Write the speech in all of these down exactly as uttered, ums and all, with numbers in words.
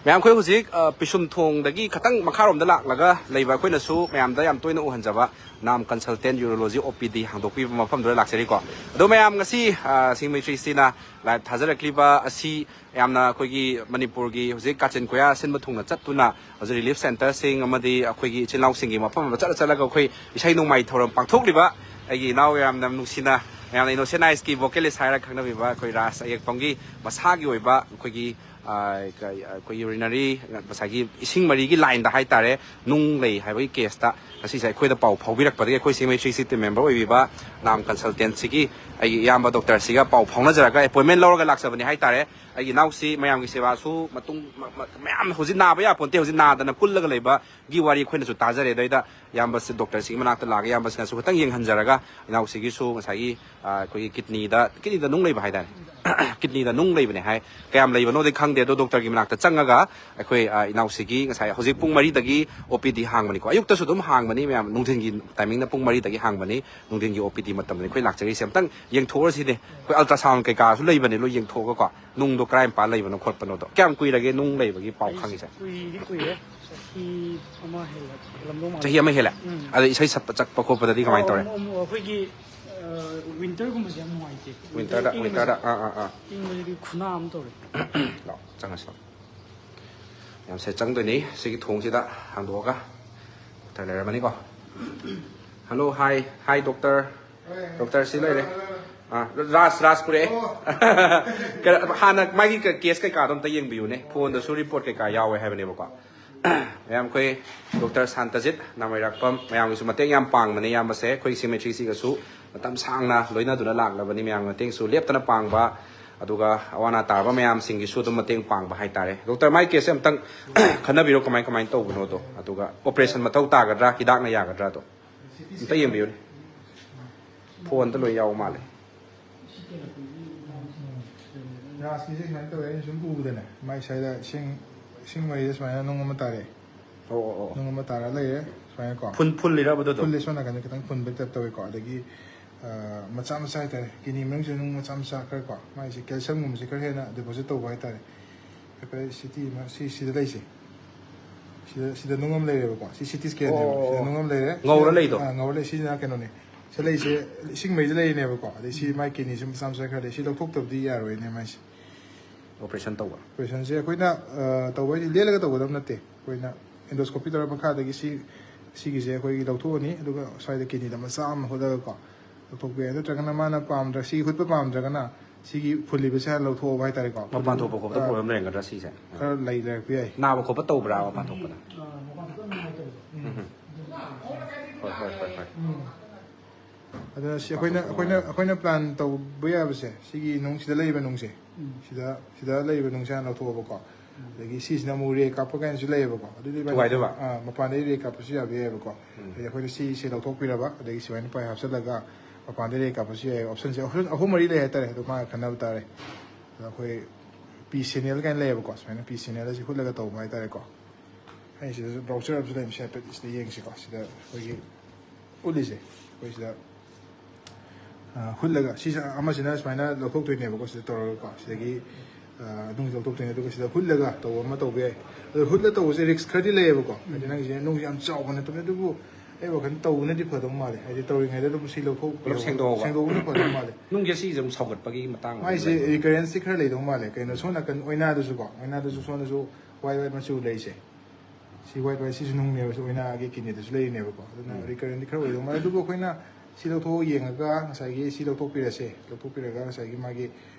ꯃꯌꯥꯝ, ꯑꯩꯈꯣꯏ ꯍꯧꯖꯤꯛ, ꯑ, ꯄꯤꯁꯨꯝ ꯊꯣꯡꯗꯒꯤ ꯈꯇꯪ ꯃꯈꯥꯔꯣꯝꯗ ꯂꯥꯛꯂꯒ ꯂꯩꯕ ꯑꯩꯈꯣꯏꯅꯁꯨ ꯃꯌꯥꯝꯗ ꯌꯥꯝ ꯇꯣꯏꯅ ꯎꯍꯟꯖꯕ ꯅꯥꯝ ꯀꯟꯁꯜꯇꯦꯟ ꯌꯨꯔꯣꯂꯣꯖꯤ ꯑꯣ ꯄꯤ ꯗꯤ ꯍꯥꯡꯗꯣꯛꯄꯤꯕ ꯃꯐꯝꯗꯨꯗ ꯂꯥꯛꯆꯔꯤꯀꯣ꯫ ꯑꯗꯣ ꯃꯌꯥꯝ, ꯉꯁꯤ, ꯑ, ꯁꯤꯡꯃꯩ ꯊ꯭ꯔꯤ ꯁꯤꯛꯁꯇꯤꯅ ꯂꯥꯏꯚ ꯊꯥꯖꯔꯛꯂꯤꯕ ꯑꯁꯤ ꯌꯥꯝꯅ ꯑꯩꯈꯣꯏꯒꯤ ꯃꯅꯤꯄꯨꯔꯒꯤ ꯍꯧꯖꯤꯛ ꯀꯥꯆꯤꯟ ꯀꯣꯌꯥ ꯁꯤꯟꯕ ꯊꯨꯡꯅ ꯆꯠꯇꯨꯅ ꯍꯧꯖꯤꯛ ꯔꯤꯂꯤꯐ ꯁꯦꯟꯇꯔꯁꯤꯡ ꯑꯃꯗꯤ ꯑꯩꯈꯣꯏꯒꯤ ꯏꯆꯤꯜ ꯏꯅꯥꯎꯁꯤꯡꯒꯤ ꯃꯐꯝ ꯑꯃ ꯆꯠꯂ ꯆꯠꯂꯒ ꯑꯩꯈꯣꯏ ꯏꯁꯩ ꯅꯣꯡꯃꯥꯏ ꯊꯧꯔꯝ ꯄꯥꯡꯊꯣꯛꯂꯤꯕ ꯑꯩꯒꯤ ꯏꯅꯥꯎ ꯌꯥꯝꯅ ꯅꯨꯡꯁꯤꯅ, ꯃꯌꯥꯝꯅ ꯏꯅꯣꯁꯦꯟ ꯑꯥꯏꯁꯀꯤ ꯚꯣꯀꯦꯂꯤꯁ ꯍꯥꯏꯔ ꯈꯪꯅꯕꯤꯕ ꯑꯩꯈꯣꯏ ꯔꯥꯖ ꯑꯌꯦꯛꯄꯝꯒꯤ ꯃꯁꯥꯒꯤ ꯑꯣꯏꯕ ꯑꯩꯈꯣꯏꯒꯤ, ꯑ, ꯀ-, ꯑꯩꯈꯣꯏ ꯌꯨꯔꯤꯅꯔꯤ, ꯉꯁꯥꯏꯒꯤ ꯏꯁꯤꯡ ꯃꯔꯤꯒꯤ ꯂꯥꯏꯟꯗ ꯍꯥꯏꯇꯥꯔꯦ, ꯅꯨꯡ ꯂꯩ ꯍꯥꯏꯕꯒꯤ ꯀꯦꯁꯇ ꯉꯁꯤꯁꯦ ꯑꯩꯈꯣꯏꯗ ꯄꯥꯎ ꯐꯥꯎꯕꯤꯔꯛꯄꯗꯒꯤ ꯑꯩꯈꯣꯏ ꯁꯤꯡꯃꯩ ꯊ꯭ꯔꯤ ꯁꯤꯛꯁꯇꯤ ꯃꯦꯝꯕꯔ ꯑꯣꯏꯕꯤꯕ ꯅꯥꯝ ꯀꯟꯁꯜꯇꯦꯟꯁꯤꯒꯤ ꯑꯩꯒꯤ ꯏꯌꯥꯝꯕ ꯗꯣꯛꯇꯔꯁꯤꯒ ꯄꯥꯎ ꯐꯥꯎꯅꯖꯔꯒ ꯑꯦꯄꯣꯏꯟꯃꯦꯟ ꯂꯧꯔꯒ ꯂꯥꯛꯆꯕꯅꯤ ꯍꯥꯏꯇꯥꯔꯦ꯫ ꯑꯩꯒꯤ ꯏꯅꯥꯎꯁꯤ ꯃꯌꯥꯝꯒꯤ ꯁꯦꯕꯥꯁꯨ ꯃꯇꯨꯡ ꯃ-, ꯃ-, ꯃꯌꯥꯝ ꯍꯧꯖꯤꯛ ꯅꯥꯕ ꯌꯥꯄꯣꯟꯇꯦ, ꯍꯧꯖꯤꯛ ꯅꯥꯗꯅ ꯀꯨꯜꯂꯒ ꯂꯩꯕꯒꯤ ꯋꯥꯔꯤ ꯑꯩꯈꯣꯏꯅꯁꯨ ꯇꯥꯖꯔꯦ꯫ ꯑꯗꯩꯗ ꯏꯌꯥꯝꯕꯁꯤ ꯗꯣꯛꯇꯔꯁꯤꯒꯤ ꯃꯅꯥꯛꯇ ꯂꯥꯛꯑꯒ ꯏꯌꯥꯝꯕꯁꯤꯅꯁꯨ ꯈꯤꯇꯪ ꯌꯦꯡꯍꯟꯖꯔꯒ ꯏꯅꯥꯎꯁꯤꯒꯤꯁꯨ ꯉꯁꯥꯏꯒꯤ, ꯑ, ꯑꯩꯈꯣꯏꯒꯤ ꯀꯤꯠꯅꯤꯗ, ꯀꯤꯠꯅꯤꯗ ꯅꯨꯡ ꯂꯩꯕ ꯍꯥꯏꯇꯥꯔꯦ꯫ ꯀꯤꯠꯅꯤꯗ ꯅꯨꯡ ꯂꯩꯕꯅꯦ ꯍꯥꯏ꯫ ꯀꯌꯥꯝ ꯂꯩꯕꯅꯣꯗꯤ ꯈꯪꯗꯦ, ꯑꯗꯣ ꯗꯣꯛꯇꯔꯒꯤ ꯃꯅꯥꯛꯇ ꯆꯪꯉꯒ ꯑꯩꯈꯣꯏ, ꯑ, ꯏꯅꯥꯎꯁꯤꯒꯤ ꯉꯁꯥꯏ ꯍꯧꯖꯤꯛ ꯄꯨꯡ ꯃꯔꯤꯗꯒꯤ ꯑꯣ ꯄꯤ ꯗꯤ ꯍꯥꯡꯕꯅꯤꯀꯣ꯫ ꯑꯌꯨꯛꯇꯁꯨ ꯑꯗꯨꯝ ꯍꯥꯡꯕꯅꯤ ꯃꯌꯥꯝ, ꯅꯨꯡꯊꯤꯟꯒꯤ ꯇꯥꯏꯃꯤꯡꯅ ꯄꯨꯡ ꯃꯔꯤꯗꯒꯤ ꯍꯥꯡꯕꯅꯤ꯫ ꯅꯨꯡꯊꯤꯟꯒꯤ ꯑꯣ ꯄꯤ ꯗꯤ ꯃꯇꯝꯗꯅꯤ ꯑꯩꯈꯣꯏ ꯂꯥꯛꯆꯔꯤꯁꯦ꯫ ꯑꯝꯇꯪ ꯌꯦꯡꯊꯣꯛꯎꯔꯁꯤꯅꯦ꯫ ꯑꯩꯈꯣꯏ ꯑꯜꯇ꯭ꯔꯥꯁꯥꯎꯟ ꯀꯩꯀꯥꯁꯨ ꯂꯩꯕꯅꯦ, ꯂꯣꯏ ꯌꯦꯡꯊꯣꯛꯑꯒꯀꯣ꯫ ꯅꯨꯡꯗꯣ ꯀꯔꯥꯏ ꯃꯄꯥ ꯂꯩꯕꯅꯣ ꯈꯣꯠꯄꯅꯣꯗꯣ꯫ ꯀꯌꯥꯝ ꯀꯨꯏꯔꯒꯦ ꯅꯨꯡ ꯂꯩꯕꯒꯤ ꯄꯥꯎ ꯈꯪꯉꯤꯁꯦ? ꯀꯨꯏꯗꯤ ꯀꯨꯏꯔꯦ꯫ ꯆꯍꯤ ꯑꯃ ꯍꯦꯜꯂꯦ, ꯍꯦꯜꯂꯝꯗꯧ ꯃꯥꯜꯂꯦ꯫ ꯆꯍꯤ ꯑꯃ ꯍꯦꯜꯂꯦ? ꯎꯝ꯫ ꯑꯗ ꯏꯁꯩ ꯁꯛꯄ ꯆꯠꯄ ꯈꯣꯠꯄꯗꯗꯤ ꯀꯃꯥꯏꯅ ꯇꯧꯔꯦ? ꯑꯃꯨꯛ, ꯑꯃꯨꯛ ꯑꯩꯈꯣꯏꯒꯤ, ꯑ, ꯋꯤꯟꯇꯔꯒꯨꯝꯕꯁꯦ ꯌꯥꯝ ꯅꯨꯡꯉꯥꯏꯇꯦ꯫ ꯋꯤꯟꯇꯔꯗ, ꯏꯪꯕꯁꯦ, ꯋꯤꯟꯇꯔꯗ, ꯑꯥ, ꯑꯥ, ꯑꯥ꯫ ꯏꯪꯕꯁꯤꯗꯤ ꯈꯨꯅꯥ ꯑꯃ ꯇꯧꯔꯦ꯫ ꯂꯥꯛꯑꯣ, ꯆꯪꯉꯁꯤ ꯂꯥꯛꯑꯣ꯫ ꯌꯥꯝ ꯁꯦ ꯆꯪꯗꯣꯏꯅꯤ ꯁꯤꯒꯤ ꯊꯣꯡꯁꯤꯗ ꯍꯥꯡꯗꯣꯛꯑꯒ꯫ ꯗꯣꯛꯇꯔ ꯂꯩꯔꯝꯃꯅꯤꯀꯣ꯫ ꯍꯜꯂꯣ, ꯍꯥꯏ, ꯍꯥꯏ, ꯗꯣꯛꯇꯔ꯫ ꯗꯣꯛꯇꯔ ꯁꯤ ꯂꯩꯔꯦ꯫ ꯑꯥ, ꯔꯥꯖ, ꯔꯥꯖ ꯄꯨꯔꯛꯑꯦ꯫ ꯀꯩꯅꯣ, ꯍꯥꯟꯅ ꯃꯥꯒꯤ ꯀ-, ꯀꯦꯁ ꯀꯩꯀꯥꯗꯣ ꯑꯝꯇ ꯌꯦꯡꯕꯤꯌꯨꯅꯦ꯫ ꯐꯣꯟꯗꯁꯨ ꯔꯤꯄꯣꯔꯠ ꯀꯩꯀꯥ ꯌꯥꯎꯋꯦ ꯍꯥꯏꯕꯅꯦꯕꯀꯣ꯫ ꯃꯌꯥꯝ ꯑꯩꯈꯣꯏ ꯗꯣꯛꯇꯔ ꯁꯥꯟꯇꯖꯤꯠ ꯅꯥꯃꯩꯔꯥꯛꯄꯝ, ꯃꯌꯥꯝꯒꯤꯁꯨ ꯃꯇꯦꯡ ꯌꯥꯝ ꯄꯥꯡꯕꯅꯦ ꯏꯌꯥꯝꯕꯁꯦ꯫ ꯑꯩꯈꯣꯏ ꯁꯤꯃꯦꯇ꯭ꯔꯤꯁꯤꯒꯁꯨ ꯃꯇꯝ ꯁꯥꯡꯅ ꯂꯣꯏꯅꯗꯨꯅ ꯂꯥꯛꯂꯕꯅꯤ꯫ ꯃꯌꯥꯝꯒꯤ ꯃꯇꯦꯡꯁꯨ ꯂꯦꯞꯇꯅ ꯄꯥꯡꯕ, ꯑꯗꯨꯒ ꯑꯋꯥ ꯑꯅꯥ ꯇꯥꯔꯕ ꯃꯌꯥꯝꯁꯤꯡꯒꯤꯁꯨ ꯑꯗꯨꯝ ꯃꯇꯦꯡ ꯄꯥꯡꯕ ꯍꯥꯏꯇꯥꯔꯦ꯫ ꯗꯣꯛꯇꯔ, ꯃꯥꯏ ꯀꯦꯁꯁꯦ ꯑꯝꯇꯪ ꯈꯟꯅꯕꯤꯔꯣ, ꯀꯃꯥꯏ ꯀꯃꯥꯏꯅ ꯇꯧꯕꯅꯣꯗꯣ, ꯑꯗꯨꯒ ꯑꯣꯄꯔꯦꯁꯟ ꯃꯊꯧ ꯇꯥꯒꯗ꯭ꯔꯥ, ꯍꯤꯗꯥꯛꯅ ꯌꯥꯒꯗ꯭ꯔꯥꯗꯣ ꯑꯝꯇ ꯌꯦꯡꯕꯤꯌꯨꯅꯦ꯫ ꯐꯣꯟꯗ ꯂꯣꯏ ꯌꯥꯎ ꯃꯥꯜꯂꯦ꯫ ꯔꯥꯖꯀꯤꯁꯦ ꯁꯨꯃꯥꯏꯅ ꯇꯧꯋꯦ, ꯑꯩꯅ ꯁꯨꯝ ꯎꯕꯗꯅꯦ, ꯃꯥꯏ ꯁ꯭ꯋꯥꯏꯗ ꯏꯁꯤꯡ, ꯏꯁꯤꯡ ꯃꯩꯗ ꯁꯨꯃꯥꯏꯅ ꯅꯨꯡ ꯑꯃ ꯇꯥꯔꯛꯑꯦ꯫ ꯑꯣ, ꯑꯣ, ꯑꯣ꯫ ꯅꯨꯡ ꯑꯃ ꯇꯥꯔꯛꯑ ꯂꯩꯔꯦ, ꯁꯨꯃꯥꯏꯅꯀꯣ꯫ ꯐꯨꯟ-, ꯐꯨꯜꯂꯤꯔꯕ ꯑꯗꯨꯗꯣ? ꯐꯨꯜꯂꯦ, ꯁꯣꯝ ꯅꯥꯀꯟꯗ ꯈꯤꯇꯪ ꯐꯨꯟꯕꯩ ꯇꯥꯏꯞ ꯇꯧꯋꯦꯀꯣ꯫ ꯑꯗꯒꯤ, ꯑ, ꯃꯆꯥ ꯃꯆꯥ ꯍꯥꯏꯇꯥꯔꯦ, ꯀꯤꯗꯅꯤ ꯃꯅꯨꯡꯁꯤꯗ ꯅꯨꯡ ꯃꯆꯥ ꯃꯆꯥ ꯈꯔ ꯀꯣ, ꯃꯥꯏꯁꯦ ꯀꯦꯜꯁꯤꯌꯝꯒꯨꯝꯕꯁꯦ ꯈꯔ ꯍꯦꯟꯅ ꯗꯤꯄꯣꯖꯤꯠ ꯇꯧꯕ ꯍꯥꯏꯇꯥꯔꯦ꯫ ꯑꯩꯈꯣꯏ ꯁꯤꯇꯤ ꯑꯃ, ꯁꯤ, ꯁꯤꯗ ꯂꯩꯁꯦ꯫ ꯁꯤꯗ, ꯁꯤꯗ ꯅꯨꯡ ꯑꯃ ꯂꯩꯔꯦꯕꯀꯣ꯫ ꯁꯤ ꯁꯤꯇꯤ ꯁ꯭ꯀꯦꯟꯅꯦꯕ꯫ ꯑꯣ, ꯁꯤꯗ ꯑꯣ꯫ ꯅꯨꯡ ꯑꯃ ꯂꯩꯔꯦ꯫ ꯉꯧꯔ ꯁꯤꯅ-, ꯂꯩꯗꯣ? ꯑꯥ, ꯉꯧꯔ ꯂꯩ꯫ ꯁꯤꯁꯤꯅ ꯀꯩꯅꯣꯅꯦ꯫ ꯁꯤꯗ ꯂꯩꯁꯦ ꯏꯁꯤꯡ ꯃꯩꯗ ꯂꯩꯔꯤꯅꯦꯕꯀꯣ꯫ ꯑꯗꯩ ꯁꯤ ꯃꯥꯏ ꯀꯤꯗꯅꯤꯁꯨ ꯃꯆꯥ ꯃꯆꯥ ꯈꯔ ꯂꯩ꯫ ꯁꯤ ꯂꯧꯊꯣꯛꯇꯕꯗꯤ ꯌꯥꯔꯣꯏꯅꯦ ꯃꯥꯏꯁꯦ꯫ ꯑꯣꯄꯔꯦꯁꯟ ꯇꯧꯕ꯫ ꯑꯣꯄꯔꯦꯁꯟꯁꯦ ꯑꯩꯈꯣꯏꯅ, ꯑ, ꯇꯧꯕ ꯍꯥꯏꯗꯤ ꯂꯦꯜꯂꯒ ꯇꯧꯒꯗꯕ ꯅꯠꯇꯦ꯫ ꯑꯩꯈꯣꯏꯅ ꯑꯦꯟꯗꯣꯁꯀꯣꯄꯤ ꯇꯧꯔ ꯃꯈꯥꯗꯒꯤ ꯁꯤ, ꯁꯤꯒꯤꯁꯦ ꯑꯩꯈꯣꯏꯒꯤ ꯂꯧꯊꯣꯛꯑꯅꯤ꯫ ꯑꯗꯨꯒ ꯁ꯭ꯋꯥꯏꯗ ꯀꯤꯗꯅꯤꯗ ꯃꯆꯥ ꯑꯃ ꯍꯨꯠꯂꯒꯀꯣ ꯂꯧꯊꯣꯛꯄ ꯌꯥꯏ꯫ ꯅꯠꯇ꯭ꯔꯒꯅ ꯃꯥꯅ ꯄꯥꯝꯗ꯭ꯔ-, ꯁꯤ ꯍꯨꯠꯄ ꯄꯥꯝꯗ꯭ꯔꯒꯅ ꯁꯤꯒꯤ ꯐꯨꯜꯂꯤꯕꯁꯦ ꯍꯥꯟꯅ ꯂꯧꯊꯣꯛꯑꯕ ꯍꯥꯏꯇꯥꯔꯦꯀꯣ꯫ ꯃꯄꯥꯟ ꯊꯣꯛꯄ ꯈꯣꯠꯄꯗ ꯑ, ꯄ꯭ꯔꯣꯕ꯭ꯂꯦꯝ ꯂꯩꯔꯝꯒꯗ꯭ꯔꯥ ꯁꯤꯁꯦ? ꯈꯔ ꯂꯩ-, ꯂꯩꯔꯛꯄ ꯌꯥꯏ꯫ ꯅꯥꯕ ꯈꯣꯠꯄ ꯇꯧꯕ꯭ꯔꯥ ꯃꯄꯥꯟ ꯊꯣꯛꯄꯗ? ꯎꯝ꯫ ꯍꯣꯏ, ꯍꯣꯏ, ꯍꯣꯏ, ꯍꯣꯏ꯫ ꯑꯗꯨꯅ ꯁꯤ ꯑꯩꯈꯣꯏꯅ, ꯑꯩꯈꯣꯏꯅ, ꯑꯩꯈꯣꯏꯅ ꯄ꯭ꯂꯥꯟ ꯇꯧꯕ ꯌꯥꯕꯁꯦ, ꯁꯤꯒꯤ ꯅꯨꯡ, ꯁꯤꯗ ꯂꯩꯔꯤꯕ ꯅꯨꯡꯁꯦ, ꯁꯤꯗ, ꯁꯤꯗ ꯂꯩꯔꯤꯕ ꯅꯨꯡꯁꯦ ꯍꯥꯟꯅ ꯂꯧꯊꯣꯛꯑꯕꯀꯣ꯫ ꯑꯗꯒꯤ ꯁꯤꯁꯤꯅ ꯑꯃꯨꯛ ꯔꯦ ꯀꯥꯞꯄ ꯀꯥꯏꯅꯁꯨ ꯂꯩꯌꯦꯕꯀꯣ꯫ ꯑꯗꯨꯗꯤ ꯏꯕꯥꯅꯤ-, ꯊꯨꯒꯥꯏꯗꯣꯏꯕ? ꯑꯥ, ꯃꯄꯥꯟꯗꯩ ꯔꯦ ꯀꯥꯞꯄꯁꯨ ꯌꯥꯕ ꯌꯥꯏꯑꯕꯀꯣ꯫ ꯑꯗꯩ ꯑꯩꯈꯣꯏꯅ ꯁꯤꯁꯦ ꯂꯧꯊꯣꯛꯄꯤꯔꯕ, ꯑꯗꯒꯤ ꯁꯨꯃꯥꯏꯅ ꯄꯥꯏ ꯍꯥꯞꯆꯤꯜꯂꯒ ꯃꯄꯥꯟꯗꯩ ꯔꯦ ꯀꯥꯞꯄꯁꯨ ꯌꯥꯏ꯫ ꯑꯣꯞꯁꯟꯁꯦ ꯑꯍꯨꯝ, ꯑꯍꯨꯝ ꯃꯔꯤ ꯂꯩ ꯍꯥꯏꯇꯥꯔꯦ꯫ ꯑꯗꯣ ꯃꯥ ꯈꯟꯅꯕ ꯇꯥꯔꯦ꯫ ꯑꯗꯣ ꯑꯩꯈꯣꯏ ꯄꯤ ꯁꯦꯅꯦꯜ ꯀꯥꯏꯅ ꯂꯩꯌꯦꯕꯀꯣ꯫ ꯁꯨꯃꯥꯏꯅ ꯄꯤ ꯁꯦꯅꯦꯜ ꯑꯁꯤ ꯍꯨꯠꯂꯒ ꯇꯧꯕ ꯍꯥꯏꯇꯥꯔꯦꯀꯣ꯫ ꯑꯩ ꯁꯤꯗꯁꯨ ꯕ꯭ꯔꯥꯎꯆꯔ ꯑꯃꯁꯨ ꯂꯩ, ꯁꯤ ꯍꯥꯏꯐꯦꯠ ꯁꯤꯗ ꯌꯦꯡꯁꯤꯀꯣ꯫ ꯁꯤꯗ ꯑꯩꯈꯣꯏꯒꯤ ꯎꯠꯂꯤꯁꯦ, ꯑꯩꯈꯣꯏ ꯁꯤꯗ, ꯑ, ꯍꯨꯠꯂꯒ, ꯁꯤꯁꯦ ꯑꯃꯁꯤꯅ ꯁꯨꯃꯥꯏꯅ ꯂꯧꯊꯣꯛꯇꯣꯏꯅꯦꯕꯀꯣ꯫ ꯁꯤꯗ ꯇꯧꯔꯒꯀꯣ, ꯁꯤꯗꯒꯤ, ꯑ, ꯅꯨꯡꯁꯦ ꯂꯧꯊꯣꯛꯇꯣꯏꯅꯦ꯫ ꯑꯗꯨꯒ ꯁꯤꯗ ꯍꯨꯠꯂꯒ ꯇꯧꯕ ꯑꯃ ꯇꯧꯕ ꯌꯥꯏ꯫ ꯑꯗꯣ ꯍꯨꯠꯂ ꯇꯧꯕꯁꯦ ꯔꯤꯛꯁ ꯈꯔꯗꯤ ꯂꯩꯌꯦꯕꯀꯣ꯫ ꯍꯥꯏꯗꯤ ꯅꯪꯒꯤꯁꯦ ꯅꯨꯡꯁꯦ ꯌꯥꯝ ꯆꯥꯎꯕ ꯅꯠꯇꯕꯅꯤ, ꯑꯗꯨꯕꯨ ꯑꯩ ꯋꯥꯈꯜ ꯇꯧꯕꯅꯗꯤ ꯐꯗꯧ ꯃꯥꯜꯂꯦ꯫ ꯍꯥꯏꯗꯤ ꯇꯧꯔꯤꯉꯩꯗ ꯑꯗꯨꯝ ꯁꯤ ꯂꯧꯊꯣꯛ-, ꯄꯨꯂꯞ ꯁꯦꯡꯗꯣꯛꯑꯒ? ꯁꯦꯡꯗꯣꯛꯄꯅ ꯐꯗꯧ ꯃꯥꯜꯂꯦ꯫ ꯅꯨꯡꯁꯦ ꯁꯤꯁꯦ ꯑꯗꯨꯝ ꯁꯧꯒꯠꯄꯒꯤ ꯃꯇꯥꯡ ꯑꯃ ꯃꯥꯏꯁꯦ ꯂꯩꯕ꯭ꯔꯥ? ꯔꯤꯀꯔꯦꯟꯁꯇꯤ ꯈꯔ ꯂꯩꯗꯧ ꯃꯥꯜꯂꯦ꯫ ꯀꯩꯅꯣ, ꯁꯣꯝ ꯅꯥꯀꯟ ꯑꯣꯏꯅꯥꯗꯨꯁꯨꯀꯣ, ꯑꯣꯏꯅꯥꯗꯨꯁꯨ ꯁꯣꯝꯗꯁꯨ ꯋꯥꯏꯠ ꯋꯥꯏꯠ ꯃꯆꯨ ꯂꯩꯁꯦ꯫ ꯁꯤ ꯋꯥꯏꯠ ꯋꯥꯏꯠ, ꯁꯤꯁꯨ ꯅꯨꯡꯅꯦꯕ, ꯁꯤ ꯑꯣꯏꯅꯥꯒꯤ ꯀꯤꯗꯅꯤꯗꯁꯨ ꯂꯩꯔꯤꯅꯦꯕꯀꯣ꯫ ꯑꯗꯨꯅ ꯔꯤꯀꯔꯦꯟꯗꯤ ꯈꯔ ꯑꯣꯏꯗꯧ ꯃꯥꯜꯂꯦ꯫ ꯑꯗꯨꯕꯨ ꯑꯩꯈꯣꯏꯅ ꯁꯤ ꯂꯧꯊꯣꯛꯑ ꯌꯦꯡꯉꯒ ꯉꯁꯥꯏꯒꯤ ꯁꯤ ꯂꯧꯊꯣꯛꯄꯤꯔꯁꯦ, ꯂꯧꯊꯣꯛꯄꯤꯔꯒ ꯉꯁꯥꯏꯒꯤ ꯃꯥꯒꯤ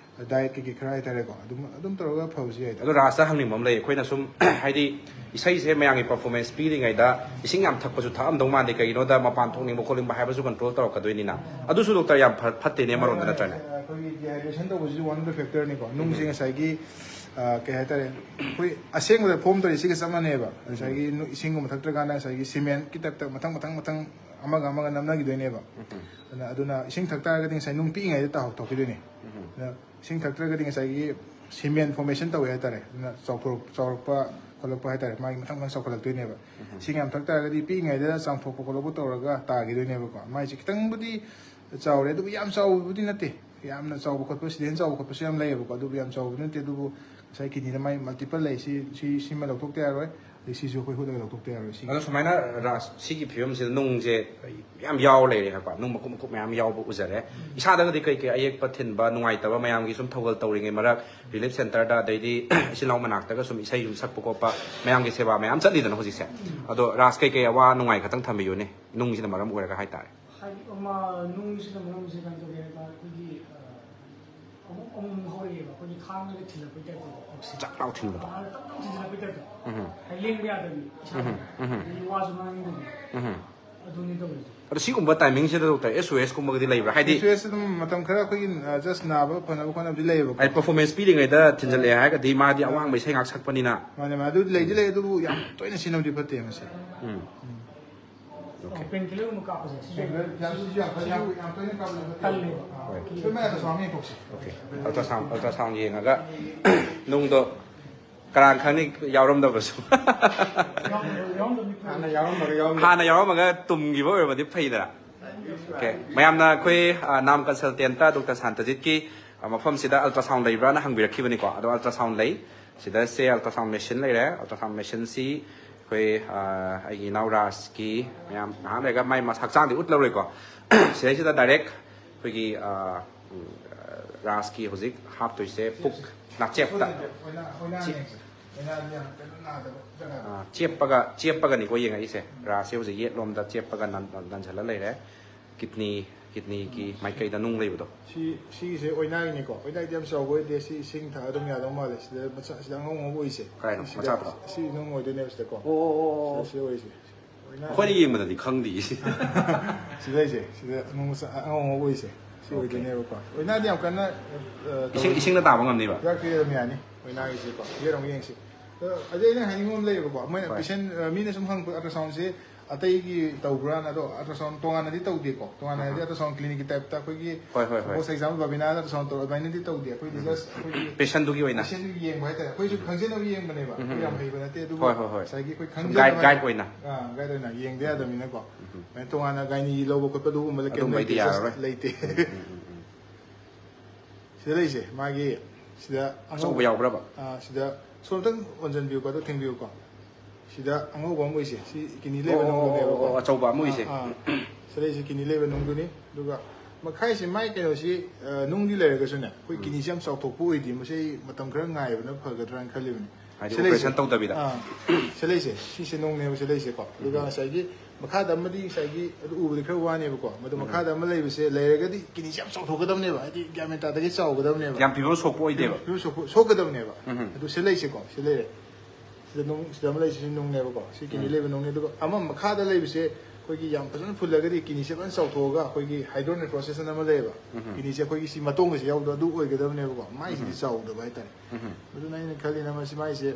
ꯗꯥꯏꯠ ꯀꯩꯀꯩ ꯈꯔ ꯍꯥꯏꯇꯥꯔꯦꯀꯣ, ꯑꯗꯨꯝ, ꯑꯗꯨꯝ ꯇꯧꯔꯒ ꯐꯕꯁꯨ ꯌꯥꯏꯗ꯫ ꯑꯗꯣ ꯔꯥꯖꯇ ꯍꯪꯅꯤꯡꯕ ꯑꯃ ꯂꯩ꯫ ꯑꯩꯈꯣꯏꯅ ꯁꯨꯝ ꯍꯥꯏꯗꯤ ꯏꯁꯩꯁꯦ ꯃꯌꯥꯝꯒꯤ ꯄꯔꯐꯣꯔꯃꯦꯟꯁ ꯄꯤꯔꯤꯉꯩꯗ ꯏꯁꯤꯡ ꯌꯥꯝ ꯊꯛꯄꯁꯨ ꯊꯛꯑꯝꯗꯧ ꯃꯥꯟꯗꯦ, ꯀꯩꯒꯤꯅꯣꯗ ꯃꯄꯥꯟ ꯊꯣꯛꯅꯤꯡꯕ ꯈꯣꯠꯅꯤꯡꯕ ꯍꯥꯏꯕꯁꯨ ꯀꯟꯇ꯭ꯔꯣꯜ ꯇꯧꯔꯛꯀꯗꯣꯏꯅꯤꯅ꯫ ꯑꯗꯨꯁꯨ ꯗꯣꯛꯇꯔ ꯌꯥꯝ ꯐ-, ꯐꯠꯇꯦꯅꯦ ꯑꯃꯔꯣꯝꯗ, ꯅꯠꯇ꯭ꯔꯅꯦ? ꯑꯩꯈꯣꯏꯒꯤ ꯗꯤꯍꯥꯏꯗ꯭ꯔꯦꯁꯟ ꯇꯧꯕꯁꯤꯁꯨ one of the factor ꯅꯤꯀꯣ꯫ ꯅꯨꯡꯁꯦ ꯉꯁꯥꯏꯒꯤ, ꯑ, ꯀꯩ ꯍꯥꯏꯇꯥꯔꯦ, ꯑꯩꯈꯣꯏ ꯑꯁꯦꯡꯕꯗ ꯐꯣꯝ ꯇꯧꯔꯤ ꯁꯤꯒ ꯆꯞ ꯃꯥꯟꯅꯩꯕ꯫ ꯉꯁꯥꯏꯒꯤ ꯅꯨ-, ꯏꯁꯤꯡꯒꯨꯝꯕ ꯊꯛꯇ꯭ꯔꯀꯥꯟꯗ ꯉꯁꯥꯏꯒꯤ ꯁꯤꯃꯦꯟꯒꯤ ꯇꯥꯏꯞꯇ ꯃꯊꯪ ꯃꯊꯪ ꯃꯊꯪ ꯑꯃꯒ ꯑꯃꯒ ꯅꯝꯅꯈꯤꯗꯣꯏꯅꯦꯕ꯫ ꯑꯗꯨꯅ, ꯑꯗꯨꯅ ꯏꯁꯤꯡ ꯊꯛ ꯇꯥꯔꯒꯗꯤ ꯉꯁꯥꯏ ꯅꯨꯡ ꯄꯤꯛꯏꯉꯩꯗ ꯇꯥꯍꯧ-, ꯊꯣꯛꯈꯤꯗꯣꯏꯅꯦ꯫ ꯑꯗꯨꯅ ꯏꯁꯤꯡ ꯊꯛꯇ꯭ꯔꯒꯗꯤ ꯉꯁꯥꯏꯒꯤ ꯁꯤꯃꯦꯟ ꯐꯣꯔꯃꯦꯁꯟ ꯇꯧꯋꯦ ꯍꯥꯏꯇꯥꯔꯦ꯫ ꯑꯗꯨꯅ ꯆꯥꯎꯊꯣꯔꯛ-, ꯆꯥꯎꯔꯛꯄ ꯈꯣꯠꯂꯛꯄ ꯍꯥꯏꯇꯥꯔꯦ, ꯃꯥꯒꯤ ꯃꯊꯪ ꯃꯊꯪ ꯆꯥꯎꯈꯠꯂꯛꯇꯣꯏꯅꯦꯕ꯫ ꯏꯁꯤꯡ ꯌꯥꯝ ꯊꯛ ꯇꯥꯔꯒꯗꯤ ꯄꯤꯛꯏꯉꯩꯗ ꯆꯥꯝꯊꯣꯛꯄ ꯈꯣꯠꯂꯛꯄ ꯇꯧꯔꯒ ꯇꯥꯈꯤꯗꯣꯏꯅꯦꯕꯀꯣ꯫ ꯃꯥꯏꯁꯦ ꯈꯤꯇꯪꯕꯨꯗꯤ ꯆꯥꯎꯔꯦ, ꯑꯗꯨꯕꯨ ꯌꯥꯝ ꯆꯥꯎꯕꯕꯨꯗꯤ ꯅꯠꯇꯦ꯫ ꯌꯥꯝꯅ ꯆꯥꯎꯕ ꯈꯣꯠꯄ, ꯁꯤꯗꯩ ꯍꯦꯟꯅ ꯆꯥꯎꯕ ꯈꯣꯠꯄꯁꯨ ꯌꯥꯝ ꯂꯩꯌꯦꯕꯀꯣ, ꯑꯗꯨꯕꯨ ꯌꯥꯝ ꯆꯥꯎꯕꯗꯤ ꯅꯠꯇꯦ꯫ ꯑꯗꯨꯕꯨ ꯉꯁꯥꯏ ꯀꯤꯗꯅꯤꯗ ꯃꯥꯏ ꯃꯜꯇꯤꯄꯜ ꯂꯩ, ꯁꯤ ꯁꯤ ꯁꯤꯃ ꯂꯧꯊꯣꯛꯇ ꯌꯥꯔꯣꯏ, ꯑꯗꯩ ꯁꯤꯁꯨ ꯑꯩꯈꯣꯏ ꯍꯨꯠꯂꯒ ꯂꯧꯊꯣꯛꯇ ꯌꯥꯔꯣꯏ꯫ ꯁꯤ ꯑꯗꯣ ꯁꯨꯃꯥꯏꯅ ꯔꯥꯁ ꯁꯤꯒꯤ ꯐꯤꯕꯝꯁꯤꯗ ꯅꯨꯡꯁꯦ ꯃꯌꯥꯝ ꯌꯥꯎꯔ ꯂꯩꯔꯦ ꯍꯥꯏꯕ, ꯅꯨꯡ ꯃꯀꯨꯞ ꯃꯀꯨꯞ ꯃꯌꯥꯝ ꯌꯥꯎꯕ ꯎꯖꯔꯦ꯫ ꯏꯁꯥꯗꯒꯗꯤ ꯀꯩ ꯀꯩ ꯑꯌꯦꯛꯄ ꯊꯤꯟꯕ, ꯅꯨꯡꯉꯥꯏꯇꯕ ꯃꯌꯥꯝꯒꯤ ꯁꯨꯝ ꯊꯧꯒꯜ ꯇꯧꯔꯤꯉꯩ ꯃꯔꯛ, ꯔꯤꯂꯤꯐ ꯁꯦꯟꯇꯔꯗ, ꯑꯗꯩꯗꯤ ꯏꯆꯤꯜ ꯏꯅꯥꯎ ꯃꯅꯥꯛꯇꯒ ꯁꯨꯝ ꯏꯁꯩ ꯁꯨꯝ ꯁꯛꯄ ꯈꯣꯠꯄ ꯃꯌꯥꯝꯒꯤ ꯁꯦꯕꯥ ꯃꯌꯥꯝ ꯆꯠꯂꯤꯗꯅ ꯍꯧꯖꯤꯛꯁꯦ꯫ ꯑꯗꯣ ꯔꯥꯁ ꯀꯩ ꯀꯩ ꯑꯋꯥ ꯅꯨꯡꯉꯥꯏ ꯈꯇꯪ ꯊꯝꯕꯤꯌꯨꯅꯦ, ꯅꯨꯡꯁꯤꯅ ꯃꯔꯝ ꯑꯣꯏꯔꯒ ꯍꯥꯏꯇꯥꯔꯦ꯫ ꯍꯥꯏꯗꯤ ꯑꯃ ꯅꯨꯡꯁꯤꯅ ꯃꯔꯝꯁꯦ ꯀꯩꯅꯣ ꯇꯧꯒꯦ ꯍꯥꯏ ꯇꯥꯔꯗꯤ ꯑꯩꯈꯣꯏꯒꯤ ꯑ, ꯑꯃꯨꯛ ꯑꯃꯨꯛ ꯍꯧꯔꯛꯑꯦꯕ, ꯑꯩꯈꯣꯏꯒꯤ ꯈꯥꯡꯉꯒ ꯊꯤꯜꯂꯛꯄꯩ ꯇꯥꯏꯞꯇ ꯄꯨꯛꯁꯦ꯫ ꯆꯥꯛ ꯂꯥꯎ ꯊꯤꯟꯕꯗꯣ꯫ ꯇꯞ ꯇꯞ ꯊꯤꯟꯖꯤꯜꯂꯛꯄꯩ ꯇꯥꯏꯞꯇ꯫ ꯎꯝ ꯍꯥꯏꯗꯤ ꯂꯦꯡꯕ ꯌꯥꯗꯕꯤ ꯏꯁꯥꯗ꯫ ꯎꯝ ꯎꯝ ꯑꯗꯒꯤ ꯋꯥꯁꯨ ꯉꯥꯡꯅꯤꯡꯗꯕꯤ꯫ ꯎꯝ ꯑꯗꯨꯅꯤ ꯇꯧꯔꯤꯁꯦ꯫ ꯑꯗꯣ ꯁꯤꯒꯨꯝꯕ ꯇꯥꯏꯃꯤꯡꯁꯤꯗ ꯗꯣꯛꯇꯔ ꯑꯦꯁ ꯑꯣ ꯑꯦꯁ ꯀꯨꯝꯕꯒꯗꯤ ꯂꯩꯕ꯭ꯔꯥ? ꯍꯥꯏꯗꯤ ꯁꯤ ꯑꯣ ꯑꯦꯁ ꯑꯗꯨꯝ ꯃꯇꯝ ꯈꯔ ꯑꯩꯈꯣꯏꯒꯤ ꯖꯁ ꯅꯥꯕ ꯐꯅꯕ ꯈꯣꯠꯅꯕꯗꯤ ꯂꯩꯌꯦꯕꯀꯣ꯫ ꯑꯩ ꯄꯔꯐꯣꯔꯃꯦꯟꯁ ꯄꯤꯔꯤꯉꯩꯗ ꯊꯤꯟꯖꯜꯂꯛꯑꯦ ꯍꯥꯏꯔꯒꯗꯤ ꯃꯥꯗꯤ ꯑꯋꯥꯡꯕ ꯏꯁꯩ ꯉꯥꯛ ꯁꯛꯄꯅꯤꯅ꯫ ꯃꯥꯅꯦ ꯃꯥꯅꯦ, ꯑꯗꯨꯗꯤ ꯂꯩꯗꯤ ꯂꯩ, ꯑꯗꯨꯕꯨ ꯌꯥꯝ ꯇꯣꯏꯅ ꯁꯤꯖꯤꯟꯅꯕꯗꯤ ꯐꯠꯇꯦ ꯃꯁꯤ꯫ ꯎꯝ꯫ ꯑꯣ, ꯄꯦꯟꯀꯤꯂꯔꯒꯨꯝꯕ ꯀꯥꯞꯄꯁꯦ ꯁꯤꯁꯨ ꯌꯥꯝ ꯁꯤꯁꯨ ꯌꯥꯝ ꯀꯟꯅ ꯌꯥꯝ ꯇꯣꯏꯅ ꯀꯥꯞꯄꯗꯤ ꯐꯠꯇꯦ꯫ ꯀꯜꯂꯦꯕ꯫ ꯑꯥ, ꯑꯩꯈꯣꯏ ꯃꯌꯥꯝꯗ ꯁꯨꯃꯥꯏꯅ ꯌꯦꯡꯊꯣꯛꯁꯤ꯫ ꯑꯣꯀꯦ, ꯑꯜꯇ꯭ꯔꯥꯁꯥꯎꯟ ꯑꯜꯇ꯭ꯔꯥꯁꯥꯎꯟ ꯌꯦꯡꯉꯒ ꯅꯨꯡꯗꯣ ꯀꯅꯥꯅ ꯈꯪꯅꯤ ꯌꯥꯎꯔꯝꯗꯕꯁꯨ꯫ ꯌꯥꯎꯔꯝꯗꯕ- ꯌꯥꯎꯔꯝꯗꯕ ꯃꯤ ꯈꯔ ꯍꯥꯟꯅ ꯌꯥꯎꯔꯝꯃꯒ ꯌꯥꯎꯔꯝꯗꯕ꯫ ꯍꯥꯟꯅ ꯌꯥꯎꯔꯝꯃꯒ ꯇꯨꯝꯈꯤꯕ ꯑꯣꯏꯔꯕꯗꯤ ꯐꯩꯗꯅ꯫ ꯑꯣꯀꯦ, ꯃꯌꯥꯝꯅ ꯑꯩꯈꯣꯏ ꯑ, ꯅꯥꯝ ꯀꯟꯁꯜꯇꯦꯟꯇ ꯗꯣꯛꯇꯔ ꯁꯥꯟꯇꯖꯤꯠꯀꯤ ꯑ, ꯃꯐꯝꯁꯤꯗ ꯑꯜꯇ꯭ꯔꯥꯁꯥꯎꯟ ꯂꯩꯕ꯭ꯔꯥꯅ ꯍꯪꯕꯤꯔꯛꯈꯤꯕꯅꯤꯀꯣ꯫ ꯑꯗꯣ ꯑꯜꯇ꯭ꯔꯥꯁꯥꯎꯟ ꯂꯩ, ꯁꯤꯗ ꯁꯦ ꯑꯜꯇ꯭ꯔꯥꯁꯥꯎꯟ ꯃꯦꯁꯤꯟ ꯂꯩꯔꯦ꯫ ꯑꯜꯇ꯭ꯔꯥꯁꯥꯎꯟ ꯃꯦꯁꯤꯟꯁꯤ ꯑꯩꯈꯣꯏ ꯑ, ꯑꯩꯒꯤ ꯏꯅꯥꯎ ꯔꯥꯖꯀꯤ ꯃꯌꯥꯝ ꯉꯥꯏꯍꯥꯛ ꯂꯩꯔꯒ ꯃꯥꯏ ꯃꯁ- ꯍꯛꯆꯥꯡꯗꯤ ꯎꯠꯂꯔꯣꯏꯀꯣ꯫ ꯁꯤꯗꯩꯁꯤꯗ ꯗꯥꯏꯔꯦꯛ ꯑꯩꯈꯣꯏꯒꯤ ꯑ, ꯎꯝ, ꯑ, ꯔꯥꯖꯀꯤ ꯍꯧꯖꯤꯛ ꯍꯥꯞꯇꯣꯏꯁꯦ ꯄꯨꯛ ꯅꯥꯆꯦꯞꯇ꯫ ꯑꯣꯏꯅ ꯑꯣꯏꯅ ꯌꯦꯡꯁꯦ꯫ ꯑꯣꯏꯅꯗꯤ ꯌꯥꯝ ꯀꯟꯅ ꯅꯥꯗꯕ ꯖꯒꯥꯗ꯫ ꯑ, ꯆꯦꯞꯄꯒ ꯆꯦꯞꯄꯒꯅꯤꯀꯣ ꯌꯦꯡꯉꯛꯏꯁꯦ꯫ ꯔꯥꯁꯁꯦ ꯍꯧꯖꯤꯛ ꯌꯦꯠꯂꯣꯝꯗ ꯆꯦꯞꯄꯒ ꯅꯟ- ꯅꯟꯁꯤꯜꯂ ꯂꯩꯔꯦ꯫ ꯀꯤꯗꯅꯤ ꯀꯤꯗꯅꯤꯒꯤ ꯃꯥꯏꯀꯩꯗ ꯅꯨꯡ ꯂꯩꯕꯗꯣ꯫ ꯁꯤ ꯁꯤꯒꯤꯁꯦ ꯑꯣꯏꯅꯥꯒꯤꯅꯤꯀꯣ꯫ ꯑꯣꯏꯅꯥꯒꯤꯗꯤ ꯌꯥꯝ ꯆꯥꯎꯕ ꯑꯣꯏꯗꯦ꯫ ꯁꯤ ꯏꯁꯤꯡ ꯊꯛꯑ ꯑꯗꯨꯝ ꯌꯥꯗꯧ ꯃꯥꯜꯂꯦ꯫ ꯁꯤꯗ ꯃꯆꯥ ꯁꯤꯗ ꯑꯉꯧ ꯑꯉꯧꯕ ꯑꯣꯏꯁꯦ꯫ ꯀꯥꯏꯅꯣ? ꯁꯤꯗ- ꯃꯆꯥꯗꯣ? ꯁꯤ ꯅꯨꯡ ꯑꯣꯏꯗꯣꯏꯅꯦꯕ ꯁꯤꯗꯀꯣ꯫ ꯑꯣ ꯑꯣ ꯑꯣ ꯑꯣ꯫ ꯁꯤ ꯑꯣꯏꯁꯦ꯫ ꯑꯣꯏꯅꯥ- ꯑꯩꯈꯣꯏꯅ ꯌꯦꯡꯕꯗꯗꯤ ꯈꯪꯗꯦ꯫ ꯁꯤꯗꯩꯁꯦ ꯁꯤꯗ ꯑꯉꯧꯕ ꯃꯆꯥ- ꯑꯉꯧ ꯑꯉꯧꯕ ꯑꯣꯏꯁꯦ꯫ ꯁꯤ ꯑꯣꯀꯦ꯫ ꯑꯣꯏꯗꯣꯏꯅꯦꯕꯀꯣ꯫ ꯑꯣꯏꯅꯥꯗꯤ ꯌꯥꯝ ꯀꯟꯅ ꯑ, ꯏꯁꯤꯡ ꯏꯁꯤꯡꯅ ꯇꯥꯕ ꯉꯝꯅꯤꯕ꯫ ꯌꯥꯛꯇꯤ ꯑꯗꯨꯝ ꯌꯥꯅꯤ꯫ ꯑꯣꯏꯅꯥꯒꯤꯁꯤꯀꯣ꯫ ꯌꯦꯠ ꯑꯃꯨꯛ ꯌꯦꯡꯁꯤ꯫ ꯑꯗꯣ ꯑꯗꯩ ꯑꯩꯅ ꯍꯥꯏꯅꯤꯡꯕ ꯑꯃ ꯂꯩꯌꯦꯕꯀꯣ꯫ ꯃꯣꯏꯅ ꯍꯣꯏ꯫ ꯄꯦꯁꯦꯟ ꯃꯤꯅ ꯁꯨꯝ ꯍꯪꯉꯛꯄ ꯑꯜꯇ꯭ꯔꯥꯁꯥꯎꯟꯁꯦ ꯑꯇꯩꯒꯤ ꯇꯧꯕ꯭ꯔꯥꯅ꯫ ꯑꯗꯣ ꯑꯜꯇ꯭ꯔꯥꯁꯥꯎꯟ ꯇꯣꯉꯥꯟꯅꯗꯤ ꯇꯧꯗꯦꯀꯣ꯫ ꯇꯣꯉꯥꯟꯅ ꯍꯥꯏꯗꯤ ꯑꯜꯇ꯭ꯔꯥꯁꯥꯎꯟ ꯀ꯭ꯂꯤꯅꯤꯛꯀꯤ ꯇꯥꯏꯞꯇ ꯑꯩꯈꯣꯏꯒꯤ ꯍꯣꯏ, ꯍꯣꯏ, ꯍꯣꯏ꯫ ꯁꯄꯣꯁ ꯑꯦꯛꯖꯥꯝꯄꯜ ꯕꯕꯤꯅꯥꯗ ꯑꯜꯇ꯭ꯔꯥꯁꯥꯎꯟ ꯇꯧꯔ ꯑꯗꯨꯃꯥꯏꯅꯗꯤ ꯇꯧꯗꯦ꯫ ꯑꯩꯈꯣꯏꯗꯤ ꯖꯁ ꯑꯩꯈꯣꯏꯒꯤ ꯄꯦꯁꯦꯟꯗꯨꯒꯤ ꯑꯣꯏꯅ꯫ ꯄꯦꯁꯦꯟꯗꯨꯒꯤ ꯌꯦꯡꯕ ꯍꯥꯏꯇꯥꯔꯦ꯫ ꯑꯩꯈꯣꯏꯁꯨ ꯈꯪꯖꯅꯕ ꯌꯦꯡꯕꯅꯦꯕ꯫ ꯑꯩꯈꯣꯏ ꯌꯥꯝ ꯍꯩꯕ ꯅꯠꯇꯦ꯫ ꯑꯗꯨꯕꯨ ꯍꯣꯏ, ꯍꯣꯏ, ꯍꯣꯏ꯫ ꯉꯁꯥꯏꯒꯤ ꯑꯩꯈꯣꯏ ꯁꯨꯝ ꯈꯪꯖꯅꯕ ꯒꯥꯏꯗ- ꯒꯥꯏꯗ ꯑꯣꯏꯅ꯫ ꯑꯥ, ꯒꯥꯏꯗ ꯑꯣꯏꯅ ꯌꯦꯡꯗ ꯌꯥꯗꯕꯅꯤꯅꯀꯣ꯫ ꯑꯗꯨꯃꯥꯏꯅ ꯇꯣꯉꯥꯟꯅ ꯒꯥꯏꯅꯤ ꯂꯧꯕ ꯈꯣꯠꯄ ꯑꯗꯨꯒꯨꯝꯕ ꯀꯩꯝ ꯑꯗꯨꯝꯕꯩꯗꯤ ꯂꯩꯇꯦ꯫ ꯌꯥꯔꯔꯣꯏ꯫ ꯂꯩꯇꯦ꯫ ꯎꯝ, ꯎꯝ, ꯎꯝ, ꯎꯝ꯫ ꯁꯤꯗ ꯂꯩꯁꯦ ꯃꯥꯒꯤ ꯁꯤꯗ ꯑꯆꯧꯕ ꯌꯥꯎꯕ꯭ꯔꯕ? ꯑꯥ, ꯁꯤꯗ ꯁꯣꯝꯇꯪ ꯑꯣꯟꯁꯤꯟꯕꯤꯌꯨꯀꯣ, ꯑꯗꯨ ꯊꯦꯡꯕꯤꯌꯨꯀꯣ꯫ ꯁꯤꯗ ꯑꯉꯧꯕ ꯑꯃ ꯎꯏꯁꯦ, ꯁꯤ ꯀꯤꯅꯤ ꯑꯣ, ꯂꯩꯕ ꯑꯣ, ꯅꯨꯡꯗꯨꯅꯦꯕꯀꯣ꯫ ꯑꯣ, ꯑꯆꯧꯕ ꯑꯃ ꯎꯏꯁꯦ꯫ ꯑꯥ, ꯑꯥ꯫ ꯁꯤ ꯂꯩꯁꯦ ꯀꯤꯅꯤ ꯂꯩꯕ ꯅꯨꯡꯗꯨꯅꯤ꯫ ꯑꯗꯨꯒ ꯃꯈꯥꯏꯁꯦ ꯃꯥꯏ ꯀꯩꯅꯣꯁꯤ, ꯑ, ꯅꯨꯡꯗꯤ ꯂꯩꯔꯒꯁꯨꯅꯦ, ꯑꯩꯈꯣꯏ ꯀꯤꯅꯤꯁꯦ ꯌꯥꯝ ꯆꯥꯎꯊꯣꯛꯄ ꯑꯣꯏꯗꯦ꯫ ꯃꯁꯤ ꯑꯩ ꯃꯇꯝ ꯈꯔ ꯉꯥꯏꯕꯅ ꯐꯒꯗ꯭ꯔꯥꯅ ꯈꯜꯂꯤꯕꯅꯤ꯫ ꯍꯥꯏꯗꯤ ꯁꯤ ꯂꯩꯁꯦ꯫ operation ꯇꯧꯗꯕꯤꯗ? ꯑꯥ, ꯁꯤ ꯂꯩꯁꯦ, ꯁꯤꯁꯦ ꯅꯨꯡꯅꯦꯕ ꯁꯤ ꯂꯩꯁꯦꯀꯣ꯫ ꯑꯗꯨꯒ ꯉꯁꯥꯏꯒꯤ ꯃꯈꯥꯗ ꯑꯃꯗꯤ ꯉꯁꯥꯏꯒꯤ ꯑꯗꯨ ꯎꯕꯗꯤ ꯈꯔ ꯋꯥꯅꯦꯕꯀꯣ꯫ ꯃꯗꯨ ꯃꯈꯥꯗ ꯑꯃ ꯂꯩꯕꯁꯦ ꯂꯩꯔꯒꯗꯤ ꯀꯤꯅꯤꯁꯦ ꯌꯥꯝ ꯆꯥꯎꯊꯣꯛꯀꯗꯕꯅꯦꯕ, ꯍꯥꯏꯗꯤ ꯒ꯭ꯌꯥꯟ ꯃꯦꯟ ꯇꯥꯗꯒꯩ ꯆꯥꯎꯒꯗꯕꯅꯦꯕ꯫ ꯌꯥꯝ ꯐꯤꯕꯝ ꯁꯣꯛꯄ ꯑꯣꯏꯗꯦꯕ? ꯐꯤꯕꯝ ꯁꯣꯛꯄ-, ꯁꯣꯛꯀꯗꯕꯅꯦꯕ꯫ ꯎꯝ꯫ ꯑꯗꯨ ꯁꯤ ꯂꯩꯁꯦꯀꯣ, ꯁꯤ ꯂꯩꯔꯦ꯫ ꯁꯤꯗ ꯅꯨꯡ, ꯁꯤꯗ ꯑꯃ ꯂꯩꯁꯤꯁꯨ ꯅꯨꯡꯅꯦꯕꯀꯣ꯫ ꯁꯤ ꯀꯤꯅꯤ ꯎꯝ꯫ ꯂꯩꯕ ꯅꯨꯡꯅꯦ꯫ ꯑꯗꯨꯒ ꯑꯃ ꯃꯈꯥꯗ ꯂꯩꯕꯁꯦ ꯑꯩꯈꯣꯏꯒꯤ ꯌꯥꯝ ꯐꯖꯅ ꯐꯨꯜꯂꯒꯗꯤ ꯀꯤꯅꯤꯁꯦ ꯐꯖꯅ ꯆꯥꯎꯊꯣꯛꯑꯒ ꯑꯩꯈꯣꯏꯒꯤ hydronephrosis ꯑꯅ ꯑꯃ ꯂꯩꯌꯦꯕ꯫ ꯎꯝ꯫ ꯀꯤꯅꯤꯁꯦ ꯑꯩꯈꯣꯏꯒꯤ ꯁꯤ ꯃꯇꯣꯡꯒꯁꯦ ꯌꯥꯎꯗꯣ ꯑꯗꯨ ꯑꯣꯏꯒꯗꯕꯅꯦꯕꯀꯣ꯫ ꯃꯥꯏꯁꯤꯗꯤ ꯆꯥꯎꯗꯕ ꯍꯥꯏꯇꯥꯔꯦ꯫ ꯎꯝ꯫ ꯑꯗꯨꯅ ꯑꯩꯅ ꯈꯜꯂꯤꯅ ꯃꯁꯤ ꯃꯥꯏꯁꯦ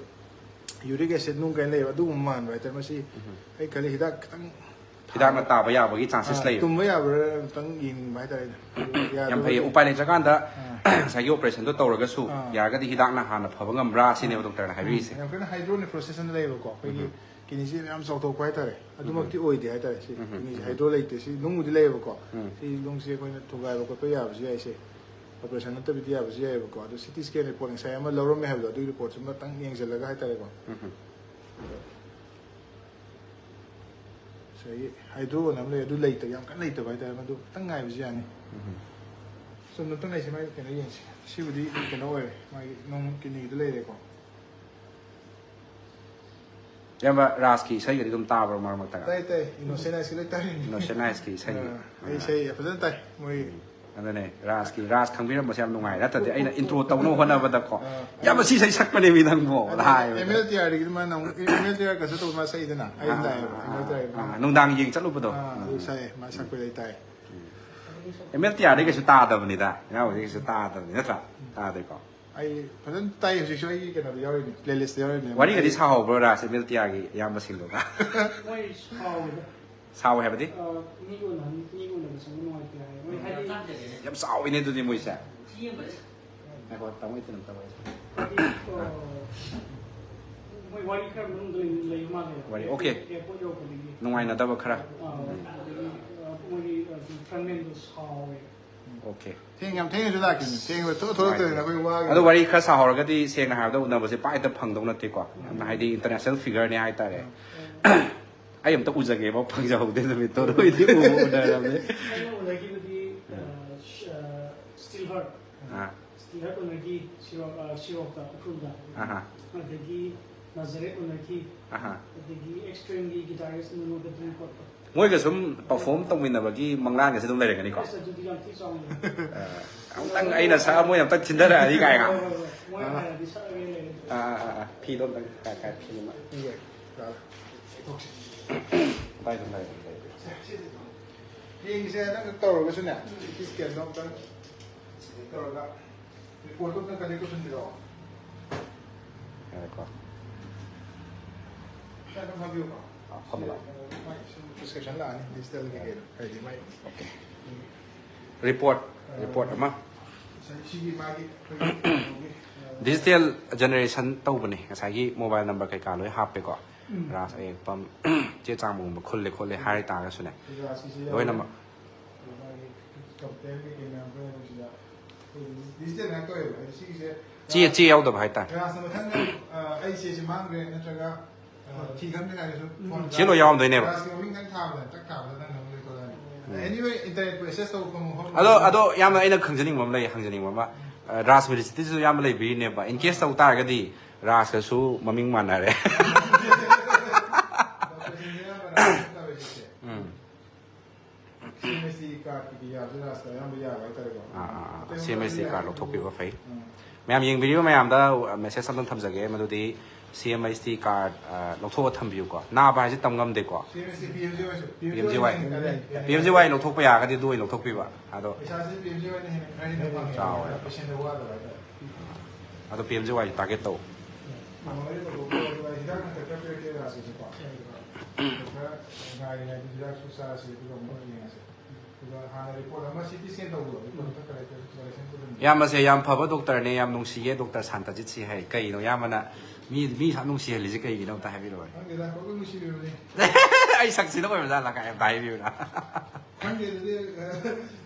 uric acid ꯅꯨꯡ ꯀꯥꯏꯅ ꯂꯩꯌꯦꯕ, ꯑꯗꯨꯒꯨꯝꯕ ꯃꯥꯟꯕ ꯍꯥꯏꯇꯥꯔꯦ꯫ ꯃꯁꯤ ꯑꯩ ꯈꯜꯂꯤ ꯍꯤꯗꯥꯛ ꯈꯤꯇꯪ ꯍꯤꯗꯥꯛꯅ ꯇꯥꯕ ꯌꯥꯕꯒꯤ chances ꯑꯥ, ꯂꯩꯌꯦꯕ? ꯇꯨꯝꯕ ꯌꯥꯕ꯭ꯔꯥ ꯑꯝꯇꯪ ꯌꯦꯡꯅꯤꯡꯕ ꯍꯥꯏꯇꯥꯔꯦ ꯑꯩꯅ꯫ ꯑꯗꯨ ꯌꯥꯝ ꯌꯥꯗ꯭ꯔꯒꯗꯤ ꯐꯩꯌꯦ꯫ ꯎꯄꯥꯏ ꯂꯩꯇ꯭ꯔꯀꯥꯟꯗ ꯑꯥ꯫ ꯉꯁꯥꯏꯒꯤ operationꯗꯣ ꯇꯧꯔꯒꯁꯨ ꯑꯥ꯫ ꯌꯥꯔꯒꯗꯤ ꯍꯤꯗꯥꯛꯅ ꯍꯥꯟꯅ ꯐꯕ ꯉꯝꯕ꯭ꯔꯥ ꯁꯤꯅꯦꯕ doctorꯅ ꯍꯥꯏꯕꯤꯔꯤꯁꯦ꯫ ꯌꯥꯝ ꯀꯟꯅ hydronephrosis ꯑꯅ ꯂꯩꯌꯦꯕꯀꯣ, ꯑꯩꯈꯣꯏꯒꯤ ꯀꯤꯅꯤꯁꯦ ꯌꯥꯝ ꯆꯥꯎꯊꯣꯛꯄ ꯍꯥꯏꯇꯥꯔꯦ꯫ ꯑꯗꯨꯃꯛꯇꯤ ꯑꯣꯏꯗꯦ ꯍꯥꯏꯇꯥꯔꯦ꯫ ꯁꯤ ꯀꯤꯅꯤꯁꯦ hydro ꯂꯩꯇꯦ꯫ ꯁꯤ ꯅꯨꯡꯕꯨꯗꯤ ꯂꯩꯌꯦꯕꯀꯣ꯫ ꯎꯝ꯫ ꯁꯤ ꯅꯨꯡꯁꯦ ꯑꯩꯈꯣꯏꯅ ꯊꯨꯒꯥꯏꯕ ꯈꯣꯠꯄ ꯌꯥꯕꯁꯨ ꯌꯥꯏ꯫ ꯁꯤ operation ꯅꯠꯇꯕꯤꯗꯤ ꯌꯥꯕꯁꯨ ꯌꯥꯏꯑꯕꯀꯣ꯫ ꯑꯗꯣ CT scan report ꯉꯁꯥꯏ ꯑꯃ ꯂꯧꯔꯝꯃꯦ ꯍꯥꯏꯕꯗꯣ, ꯑꯗꯨꯒꯤ reportꯁꯨ ꯑꯃꯇꯪ ꯌꯦꯡꯁꯤꯜꯂꯒ ꯍꯥꯏꯇꯥꯔꯦꯀꯣ꯫ ꯎꯝ꯫ ꯉꯁꯥꯏꯒꯤ hydro ꯑꯅ ꯑꯃ ꯂꯩ, ꯑꯗꯨ ꯂꯩꯇꯕ, ꯌꯥꯝ ꯀꯟꯅ ꯂꯩꯇꯕ ꯍꯥꯏꯇꯥꯔꯦ꯫ ꯃꯗꯨ ꯈꯤꯇꯪ ꯉꯥꯏꯕꯁꯨ ꯌꯥꯅꯤ꯫ ꯎꯝ꯫ ꯁꯨꯝ ꯑꯝꯇꯪ ꯂꯩꯁꯤ, ꯃꯥꯏ ꯀꯩꯅꯣ ꯌꯦꯡꯁꯤ꯫ ꯁꯤꯕꯨꯗꯤ ꯀꯩꯅꯣ ꯑꯣꯏꯔꯦ, ꯃꯥꯒꯤ ꯅꯨꯡ ꯀꯤꯅꯤꯗꯨ ꯂꯩꯔꯦꯀꯣ꯫ ꯏꯌꯥꯝꯕ ꯔꯥꯖꯀꯤ ꯏꯁꯩꯒꯗꯤ ꯑꯗꯨꯝ ꯇꯥꯕ꯭ꯔꯣ ꯃꯔꯛ ꯃꯔꯛꯇꯒ? ꯇꯥꯏ, ꯇꯥꯏ, Innocent Ice ꯀꯤ ꯂꯣꯏ ꯇꯥꯔꯤꯅꯤ꯫ Innocent Ice ꯀꯤ ꯏꯁꯩ꯫ ꯑꯥ, ꯑꯩ ꯏꯁꯩ ꯐꯖꯅ ꯇꯥꯏ ꯃꯣꯏ꯫ ꯑꯗꯨꯅꯦ, ꯔꯥꯖꯀꯤ, ꯔꯥꯖ ꯈꯪꯕꯤꯔꯝꯕꯁꯦ ꯌꯥꯝ ꯅꯨꯡꯉꯥꯏꯔꯦ꯫ ꯅꯠꯇ꯭ꯔꯗꯤ ꯑꯩꯅ intro ꯇꯧꯅꯕ ꯍꯣꯠꯅꯕꯗꯀꯣ, ꯑꯥ꯫ "ꯏꯌꯥꯝꯕ ꯁꯤ ꯏꯁꯩ ꯁꯛꯄꯅꯦꯃꯤ ꯅꯪꯕꯣ" ꯍꯥꯏꯕꯗ꯫ MLTR ꯗꯒꯤꯗꯤ ꯃꯥꯅ ꯑꯃꯨꯛ, MLTR ꯀꯟꯁꯔꯠ ꯇꯧꯕ ꯃꯥ ꯁꯛꯏꯗꯅ, ꯑꯩ ꯑꯥ, ꯇꯥꯏꯌꯦꯕ, ꯑꯥ, MLTR ꯒꯤ꯫ ꯑꯥ, ꯅꯨꯡꯗꯥꯡ ꯌꯦꯡ ꯆꯠꯂꯨꯕꯗꯣ꯫ ꯑꯥ, ꯑꯗꯨ ꯁꯛꯑꯦ, ꯃꯥ ꯁꯛꯄꯗꯤ ꯑꯩ ꯇꯥꯏ꯫ MLTR ꯗꯤ ꯀꯩꯁꯨ ꯇꯥꯗꯕꯅꯤꯗ, ꯏꯅꯥꯎꯗꯤ ꯀꯩꯁꯨ ꯇꯥꯗꯕꯅꯤ, ꯅꯠꯇ꯭ꯔꯥ? ꯇꯥꯗꯦꯀꯣ? ꯑꯩ ꯐꯖꯅ ꯇꯥꯏ, ꯍꯧꯖꯤꯛꯁꯨ ꯑꯩꯒꯤ ꯀꯩꯅꯣꯗ ꯌꯥꯎꯔꯤꯅꯤ, playlist ꯇ ꯌꯥꯎꯔꯤꯅꯤ꯫ ꯋꯥꯔꯤꯒꯗꯤ ꯑꯩ ꯁꯥꯍꯧꯕ꯭ꯔꯣ ꯔꯥꯖ MLTR ꯒꯤ ꯏꯌꯥꯝꯕꯁꯤꯡꯗꯨꯒ? ꯃꯣꯏ ꯁꯥꯎꯋꯦꯗ꯫ ꯁꯥꯎꯋꯦ ꯍꯥꯏꯕꯗꯤ? ꯑ, ꯃꯤ ꯎꯅ-, ꯃꯤ ꯎꯅꯕ ꯆꯪꯕ ꯅꯨꯡꯉꯥꯏꯇꯦ ꯍꯥꯏ꯫ ꯃꯣꯏ ꯍꯥꯏꯗꯤ, ꯌꯥꯝ ꯆꯥꯎꯋꯤꯅꯦ ꯑꯗꯨꯗꯤ ꯃꯣꯏꯁꯦ꯫ ꯉꯥꯏꯈꯣ, ꯇꯥꯃꯣ ꯏꯇꯅ ꯇꯧꯋꯦ꯫ ꯍꯥꯏꯗꯤ, ꯑ, ꯃꯣꯏ ꯋꯥꯔꯤ ꯈꯔ ꯃꯅꯨꯡꯗ ꯂꯩ-, ꯂꯩꯕ ꯃꯥꯜꯂꯦ꯫ ꯋꯥꯔꯤ, okay꯫ Airport ꯌꯧꯔꯛꯄꯗꯒꯤ꯫ ꯅꯨꯡꯉꯥꯏꯅꯗꯕ ꯈꯔ꯫ ꯑ, ꯑꯗꯒꯤ, ꯑ, ꯃꯣꯏꯒꯤ, ꯑ, frontman ꯗꯣ ꯁꯥꯎꯋꯦ꯫ ꯑꯣꯀꯦ꯫ ꯊꯦꯡ ꯌꯥꯝ ꯊꯦꯡꯅꯁꯨ ꯂꯥꯛꯈꯤꯕꯅꯤ꯫ ꯊꯦꯡꯕ ꯊꯣꯛ ꯊꯣꯛꯂꯛꯇꯣꯏꯅ ꯑꯩꯈꯣꯏ ꯋꯥꯒꯦ꯫ ꯑꯗꯣ ꯋꯥꯔꯤ ꯈꯔ ꯁꯥꯍꯧꯔꯒꯗꯤ ꯁꯦꯡꯅ ꯍꯥꯏꯔꯕꯗ ꯎꯅꯕꯁꯦ ꯄꯥꯛ ꯍꯦꯛꯇ ꯐꯪꯗꯧ ꯅꯠꯇꯦꯀꯣ꯫ ꯌꯥꯝꯅ ꯍꯥꯏꯗꯤ ꯏꯟꯇꯔꯅꯦꯁꯅꯦꯜ ꯐꯤꯒꯔꯅꯦ ꯍꯥꯏꯇꯥꯔꯦ꯫ ꯑꯩ ꯑꯝꯇ ꯎꯖꯒꯦꯕ ꯐꯪꯖꯍꯧꯗꯦ ꯅꯨꯃꯤꯠꯇꯣ꯫ ꯅꯣꯏꯗꯤ ꯎꯕ ꯎꯅꯔꯕꯅꯤ꯫ ꯑꯩꯅ ꯎꯅꯈꯤꯕꯗꯤ ꯁ꯭ꯇꯤꯜ ꯍꯔꯠ ꯑꯥ꯫ ꯁ꯭ꯇꯤꯜ ꯍꯔꯠ ꯎꯅꯈꯤ ꯁꯤꯔꯣꯛ ꯁꯤꯔꯣꯛꯇ ꯎꯈ꯭ꯔꯨꯜꯗ꯫ ꯑꯍꯥ꯫ ꯑꯗꯒꯤ ꯅꯥꯖꯔꯦꯠ ꯎꯅꯈꯤ꯫ ꯑꯍꯥ꯫ ꯑꯗꯒꯤ ꯑꯦꯛꯁ ꯇ꯭ꯔꯦꯟꯒꯤ ꯒꯤꯇꯥꯔꯤꯁ ꯅꯣꯅꯣ ꯕꯦꯇꯟꯀꯣꯠꯇꯣ꯫ ꯃꯣꯏꯒ ꯁꯨꯝ ꯄꯔꯐꯣꯔꯝ ꯇꯧꯃꯤꯟꯅꯕꯒꯤ ꯃꯪꯂꯥꯟꯒꯁꯦ ꯑꯗꯨꯝ ꯂꯩꯔꯒꯅꯤꯀꯣ꯫ ꯑꯁ ꯑꯗꯨꯗꯤ ꯌꯥꯝ ꯊꯤ ꯆꯥꯎꯅ꯫ ꯑ, ꯑꯃꯨꯛꯇꯪ ꯑꯩꯅ ꯁꯛꯑ ꯃꯣꯏꯅ ꯑꯃꯨꯛꯇꯪ ꯊꯤꯟꯊꯔꯛꯑꯗꯤ ꯀꯥꯏꯅ꯫ ꯍꯣꯏ, ꯍꯣꯏ, ꯍꯣꯏ꯫ ꯃꯣꯏ ꯍꯥꯟꯅꯗꯤ ꯁꯛꯑꯒꯦ ꯂꯩꯔꯦ꯫ ꯑꯥ ꯑꯥ ꯑꯥ ꯑꯥ꯫ ꯐꯤꯗꯣ ꯑꯝꯇꯪ ꯀꯥꯏ ꯀꯥꯏ ꯐꯤ ꯑꯃ꯫ ꯏꯌꯦ꯫ ꯂꯥꯛꯑꯣ꯫ ꯂꯩꯊꯣꯛꯁꯤ꯫ ꯑꯗꯥꯏꯗ ꯂꯩꯔꯦ, ꯂꯩꯔꯦ꯫ ꯁꯦ, ꯁꯤꯗꯤ ꯌꯦꯡꯁꯦ꯫ ꯅꯪ ꯇꯧꯔꯒꯁꯨꯅꯦ꯫ ꯁꯤ ꯇꯤ ꯁ꯭ꯀꯦꯟꯗꯣ ꯑꯝꯇꯪ ꯁꯦꯂꯦꯛ ꯇꯧꯔꯒ ꯔꯤꯄꯣꯔꯠꯇꯣ ꯑꯝꯇꯪ ꯀꯂꯦꯛ ꯇꯧꯁꯟꯕꯤꯔꯛꯑꯣ꯫ ꯉꯥꯏꯈꯣ꯫ ꯁꯤ ꯑꯗꯨꯝ ꯊꯥꯕꯤꯌꯨꯀꯣ꯫ ꯑꯥ, ꯐꯝꯃꯤꯔꯣ? ꯃꯥꯏ ꯁꯨꯝ ꯄ꯭ꯔꯤꯁꯀ꯭ꯔꯤꯞꯁꯟ ꯂꯥꯛꯑꯅꯤ ꯗꯤꯖꯤꯇꯦꯜꯒꯤ ꯀꯩꯀꯩꯗꯣ꯫ ꯍꯥꯏꯗꯤ ꯃꯥꯏ ꯔꯤꯄꯣꯔꯠ, ꯔꯤꯄꯣꯔꯠ ꯑꯃ꯫ ꯉꯁꯥꯏ ꯁꯤꯒꯤ ꯃꯥꯒꯤ ꯑꯩꯈꯣꯏꯒꯤ ꯀꯩꯅꯣꯒꯤ, ꯑ, ꯗꯤꯖꯤꯇꯦꯜ ꯖꯦꯅꯦꯔꯦꯁꯟ ꯇꯧꯕꯅꯦ꯫ ꯉꯁꯥꯏꯒꯤ ꯃꯣꯕꯥꯏꯜ ꯅꯝꯕꯔ ꯀꯩꯀꯥ ꯂꯣꯏ ꯍꯥꯞꯄꯦꯀꯣ꯫ ꯔꯥꯁ ꯑꯌꯦꯛꯄꯝ ꯆꯦ ꯆꯥꯡꯒꯨꯝꯕ ꯈꯨꯜꯂꯦ ꯈꯣꯠꯂꯦ ꯍꯥꯏ ꯇꯥꯔꯒꯁꯨꯅꯦ꯫ ꯔꯥꯁꯀꯤꯁꯦ ꯌꯥꯎꯔꯦ꯫ ꯂꯣꯏꯅꯃꯛ꯫ ꯑꯗꯣ ꯃꯥꯒꯤ ꯀꯝꯄ꯭ꯂꯦꯟ ꯀꯩꯀꯩ ꯃꯌꯥꯝ ꯈꯔ ꯌꯥꯎꯕꯁꯤꯗ ꯑꯩꯈꯣꯏ ꯗꯤꯖꯤꯇꯦꯜ ꯉꯥꯛꯇ ꯑꯣꯏꯌꯦꯕ꯫ ꯍꯥꯏꯗꯤ ꯁꯤꯒꯤꯁꯦ ꯆꯦ, ꯆꯦ ꯌꯥꯎꯗꯕ ꯍꯥꯏꯇꯥꯔꯦ꯫ ꯔꯥꯁꯅ ꯃꯊꯪꯗ, ꯑ, ꯑꯩ ꯆꯦꯁꯤ ꯃꯥꯡꯈ꯭ꯔꯦ ꯅꯠꯇ꯭ꯔꯒ, ꯑ, ꯊꯤ ꯈꯪꯗꯦ ꯍꯥꯏꯔꯁꯨ ꯐꯣꯟ ꯆꯦ ꯂꯣꯏ ꯌꯥꯎꯔꯝꯗꯣꯏꯅꯦꯕ꯫ ꯔꯥꯁꯀꯤ ꯃꯃꯤꯡꯗꯪ ꯊꯥꯕꯗ ꯇꯛ ꯊꯥꯕꯗ ꯅꯪ ꯅꯪ ꯂꯣꯏ ꯊꯣꯛꯂꯛꯑꯅꯤ꯫ Anyway, ꯏꯟꯇꯔꯅꯦꯠꯄꯨ ꯑꯦꯛꯁꯦꯁ ꯇꯧꯕ ꯐꯪꯕ ꯃꯐꯝ ꯑꯗꯣ, ꯑꯗꯣ ꯌꯥꯝꯅ ꯑꯩꯅ ꯈꯪꯖꯅꯤꯡꯕ ꯑꯃ ꯂꯩ, ꯍꯪꯖꯅꯤꯡꯕ ꯑꯃ꯫ ꯑ, ꯔꯥꯁ ꯃꯦꯗꯤꯁꯤꯇꯤꯁꯨ ꯌꯥꯝꯅ ꯂꯩꯕꯤꯔꯤꯅꯦꯕ꯫ In case ꯇꯧ ꯇꯥꯔꯒꯗꯤ ꯔꯥꯁꯀꯁꯨ ꯃꯃꯤꯡ ꯃꯥꯟꯅꯔꯦ꯫ ꯗꯣꯛꯇꯔꯁꯤꯡꯁꯦ ꯑꯌꯥꯝꯕꯅ ꯁꯤ ꯇꯧꯔꯤꯁꯦ꯫ ꯎꯝ꯫ ꯁꯤ ꯑꯦꯝ ꯑꯦꯁ ꯇꯤ ꯀꯥꯔꯠꯀꯤꯗꯤ ꯌꯥꯕꯁꯨ ꯔꯥꯁꯇ ꯑꯌꯥꯝꯕ ꯌꯥꯕ ꯍꯥꯏꯇꯥꯔꯦꯀꯣ꯫ ꯑꯥ, ꯑꯥ, ꯑꯥ꯫ ꯑꯇꯩ ꯁꯤ ꯑꯦꯝ ꯑꯦꯁ ꯇꯤ ꯃꯐꯝꯗ ꯀꯥꯔꯠ ꯌꯥꯗꯕ꯫ ꯂꯧꯊꯣꯛꯄꯤꯕ ꯐꯩ꯫ ꯎꯝ꯫ ꯃꯌꯥꯝ ꯌꯦꯡꯕꯤꯔꯤꯕ ꯃꯌꯥꯝꯗ ꯃꯦꯁꯦꯖ ꯑꯝꯇꯪ ꯊꯝꯖꯒꯦ, ꯃꯗꯨꯗꯤ ꯁꯤ ꯑꯦꯝ ꯑꯦꯁ ꯇꯤ ꯀꯥꯔꯠ, ꯑ, ꯂꯧꯊꯣꯛꯑ ꯊꯝꯕꯤꯌꯨꯀꯣ꯫ ꯅꯥꯕ ꯍꯥꯏꯁꯦ ꯇꯝ ꯉꯝꯗꯦꯀꯣ꯫ ꯁꯤ ꯑꯦꯝ ꯑꯦꯁ ꯇꯤ ꯄꯤ ꯑꯦꯝ ꯖꯤ ꯑꯣꯏꯁꯨ꯫ ꯄꯤ ꯑꯦꯝ ꯖꯤ ꯋꯥꯏ꯫ ꯄꯤ ꯑꯦꯝ ꯖꯤ ꯋꯥꯏ ꯂꯧꯊꯣꯛꯄ ꯌꯥꯔꯒꯗꯤ ꯑꯗꯨ ꯑꯣꯏꯅ ꯂꯧꯊꯣꯛꯄꯤꯕ꯫ ꯑꯗꯣ ꯄꯩꯁꯥꯁꯤ ꯄꯤ ꯑꯦꯝ ꯖꯤ ꯋꯥꯏꯅ ꯍꯦꯟꯅ ꯈꯔ ꯍꯦꯟꯅ ꯐꯪꯉꯦ꯫ ꯆꯥꯎꯋꯦ꯫ ꯄꯦꯁꯦꯟꯗ ꯋꯥꯗꯕ ꯍꯥꯏꯇꯥꯔꯦ꯫ ꯑꯗꯣ ꯄꯤ ꯑꯦꯝ ꯖꯤ ꯋꯥꯏ ꯇꯥꯔꯒꯦꯠ ꯇꯧ꯫ ꯃꯃꯥꯡꯗ ꯗꯣꯛꯇꯔ ꯑꯗꯨꯒ ꯍꯤꯗꯥꯛ ꯅꯨꯡꯊꯛ ꯈꯔ ꯄꯤꯔꯛꯀꯦ ꯔꯥꯁꯀꯤꯁꯦꯀꯣ꯫ ꯈꯔ ꯉꯥꯏꯔꯤꯉꯩꯗ ꯍꯤꯗꯥꯛꯁꯨ ꯆꯥꯔꯁꯤ ꯑꯗꯨꯒ ꯑꯃꯨꯛ ꯌꯦꯡꯉꯁꯤ꯫ ꯑꯗꯨꯒ ꯍꯥꯟꯅ ꯔꯤꯄꯣꯔꯠ ꯑꯃ ꯁꯤ ꯇꯤ ꯁ꯭ꯀꯦꯟ ꯇꯧꯕꯗꯣ ꯔꯤꯄꯣꯔꯠ ꯑꯝꯇ ꯀꯂꯦꯛ ꯀꯂꯦꯛꯁꯟ ꯄꯨꯔꯝꯃꯤ꯫ ꯏꯌꯥꯝꯕꯁꯦ ꯌꯥꯝ ꯐꯕ ꯗꯣꯛꯇꯔꯅꯦ, ꯌꯥꯝ ꯅꯨꯡꯁꯤꯌꯦ ꯗꯣꯛꯇꯔ ꯁꯥꯟꯇꯖꯤꯠꯁꯤ ꯍꯥꯏ꯫ ꯀꯩꯅꯣ ꯏꯌꯥꯝꯕꯅ ꯃꯤ ꯃꯤ ꯁꯛ ꯅꯨꯡꯁꯤꯍꯜꯂꯤꯁꯦ ꯀꯩꯒꯤꯅꯣ ꯑꯝꯇ ꯍꯥꯏꯕꯤꯔꯛꯑꯣ꯫ ꯈꯪꯗꯦꯗ, ꯄꯪꯅꯨꯡ ꯅꯨꯡꯁꯤꯕꯤꯕꯅꯤ꯫ ꯑꯩ ꯁꯛꯁꯤꯅ ꯑꯣꯏꯕ ꯖꯥꯠꯂ ꯀꯥꯏ ꯑꯝꯇ ꯍꯥꯏꯕꯤꯌꯨꯅ꯫ ꯈꯪꯗꯦ ꯑꯗꯨꯗꯤ꯫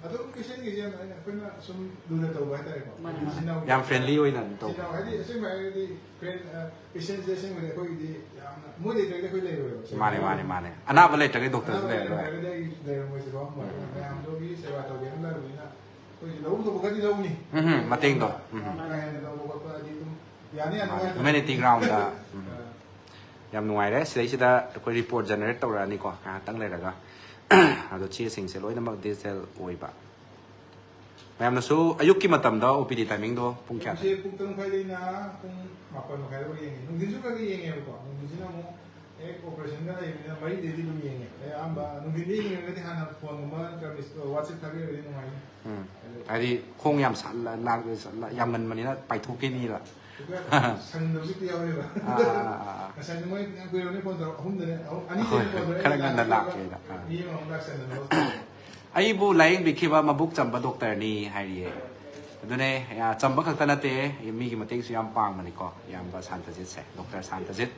ꯑꯗꯨꯝ ꯄꯦꯁꯦꯟꯒꯤꯁꯦ ꯑꯩꯈꯣꯏꯅ ꯁꯨꯝ ꯂꯨꯅ ꯇꯧꯕ ꯍꯥꯏꯇꯥꯔꯦꯀꯣ꯫ ꯃꯥꯅꯦ, ꯃꯥꯅꯦ꯫ ꯏꯆꯤꯟ ꯏꯅꯥꯎ ꯌꯥꯝ friendly ꯑꯣꯏꯅ ꯑꯗꯨꯝ ꯇꯧꯕ꯫ ꯏꯆꯤꯟ ꯏꯅꯥꯎ ꯍꯥꯏꯗꯤ ꯑꯁꯦꯡꯕ ꯍꯥꯏꯔꯒꯗꯤ friend, ꯑ, patientꯁꯦ ꯑꯁꯦꯡꯕꯗꯤ ꯑꯩꯈꯣꯏꯒꯤꯗꯤ ꯌꯥꯝꯅ ꯃꯣꯏ ꯂꯩꯇ꯭ꯔꯒꯗꯤ ꯑꯩꯈꯣꯏ ꯂꯩꯔꯣꯏꯕ꯫ ꯃꯥꯅꯦ, ꯃꯥꯅꯦ, ꯃꯥꯅꯦ꯫ ꯑꯅꯥꯕ ꯂꯩꯇ꯭ꯔꯒꯗꯤ doctorꯁꯨ ꯑꯅꯥꯕ ꯂꯩꯔꯔꯣꯏ꯫ ꯂꯩꯇ꯭ꯔꯒꯗꯤ ꯑꯩ ꯂꯩꯔꯝꯃꯣꯏꯁꯦ ꯈꯪꯕ꯫ ꯎꯝ꯫ ꯃꯌꯥꯝꯗꯨꯒꯤ ꯁꯦꯕꯥ ꯇꯧꯒꯦꯅ ꯂꯥꯛꯄꯅꯤꯅ ꯑꯩꯈꯣꯏꯁꯨ ꯂꯧꯐꯝ ꯊꯣꯛꯄ ꯈꯔꯗꯤ ꯂꯧꯅꯤ꯫ ꯎꯝ, ꯃꯇꯦꯡꯗꯣ꯫ ꯎꯝ꯫ ꯀꯥ ꯍꯦꯟꯅ ꯂꯧꯕ ꯈꯣꯠꯄ ꯑꯗꯤ ꯑꯗꯨꯝ ꯌꯥꯅꯤ ꯌꯥꯅꯤ ꯃꯥꯅꯦ, ꯍꯥꯏꯇꯥꯔꯦ꯫ Humanity groundꯗ, ꯎꯝ꯫ ꯑ, ꯌꯥꯝ ꯅꯨꯡꯉꯥꯏꯔꯦ꯫ ꯁꯤꯗꯩꯁꯤꯗ ꯑꯩꯈꯣꯏ report generate ꯇꯧꯔꯛꯑꯅꯤꯀꯣ, ꯉꯥꯏꯍꯥꯛꯇꯪ ꯂꯩꯔꯒ꯫ ꯑꯗꯣ ꯆꯦꯁꯤꯡꯁꯦ ꯂꯣꯏꯅꯃꯛ digital ꯑꯣꯏꯕ꯫ ꯃꯌꯥꯝꯅꯁꯨ ꯑꯌꯨꯛꯀꯤ ꯃꯇꯝꯗ OPD timingꯗꯣ ꯄꯨꯡ ꯀꯌꯥꯗ? ꯄꯨꯡꯁꯦ ꯄꯨꯡ ꯇꯔꯨꯛ ꯃꯈꯥꯏꯗꯩꯅ ꯄꯨꯡ ꯃꯥꯄꯟ ꯃꯈꯥꯏꯐꯥꯎ ꯌꯦꯡꯉꯤ꯫ ꯅꯨꯡꯊꯤꯟꯁꯨ ꯈꯔ ꯈꯔ ꯌꯦꯡꯉꯦꯕꯀꯣ꯫ ꯅꯨꯡꯊꯤꯟꯁꯤꯅ ꯑꯃꯨꯛ ꯍꯦꯛ operationꯒ ꯂꯩꯕꯅꯤꯅ ꯃꯔꯤꯗꯩꯗꯤ ꯑꯗꯨꯝ ꯌꯦꯡꯉꯦ꯫ ꯑꯌꯥꯝꯕ ꯅꯨꯡꯊꯤꯟꯗ ꯌꯦꯡꯉꯒꯗꯤ ꯍꯥꯟꯅ phoneꯒꯨꯝꯕ ꯅꯠꯇ꯭ꯔꯒ miss-, WhatsApp ꯊꯥꯕꯤꯔꯒꯗꯤ ꯅꯨꯡꯉꯥꯏꯅꯤ꯫ ꯎꯝ꯫ ꯍꯥꯏꯗꯤ ꯈꯣꯡ ꯌꯥꯝ ꯁꯥꯟ-, ꯂꯥꯛ-, ꯌꯥꯝꯃꯟꯕꯅꯤꯅ ꯄꯥꯏꯊꯣꯛꯈꯤꯅꯤꯕ꯫ ꯑꯗꯨꯒ ꯁꯪꯗꯕꯁꯨ ꯌꯥꯎꯋꯦꯕ꯫ ꯑꯥ, ꯑꯥ, ꯑꯥ, ꯑꯥ꯫ ꯉꯁꯥꯏꯗꯤ ꯃꯣꯏ ꯌꯥꯝ ꯀꯨꯏꯔꯕꯅꯤ phone ꯇꯧꯔꯛ-, ꯑꯍꯨꯝꯗꯅꯦ, ꯑꯍꯨꯝ, ꯑꯅꯤ ꯍꯣꯏ, ꯊꯦꯡꯅ phone ꯇꯧꯔꯛꯑꯦ꯫ ꯈꯔ ꯉꯟꯅ ꯂꯥꯛꯑꯒ ꯂꯥꯛꯀꯦꯅ, ꯑꯥ꯫ ꯃꯤ ꯑꯃꯃꯨꯛ ꯂꯥꯛꯁꯟꯗꯅ꯫ ꯑꯩꯕꯨ ꯂꯥꯏꯌꯦꯡꯕꯤꯈꯤꯕ ꯃꯕꯨꯛ ꯆꯝꯕ doctorꯅꯤ ꯍꯥꯏꯔꯤꯌꯦ꯫ ꯑꯗꯨꯅꯦ, ꯑ, ꯆꯝꯕ ꯈꯛꯇ ꯅꯠꯇꯦ, ꯃꯤꯒꯤ ꯃꯇꯦꯡꯁꯨ ꯌꯥꯝ ꯄꯥꯡꯕꯅꯤꯀꯣ, ꯏꯌꯥꯝꯕ ꯁꯥꯟꯇꯖꯤꯠꯁꯦ, doctor ꯁꯥꯟꯇꯖꯤꯠ꯫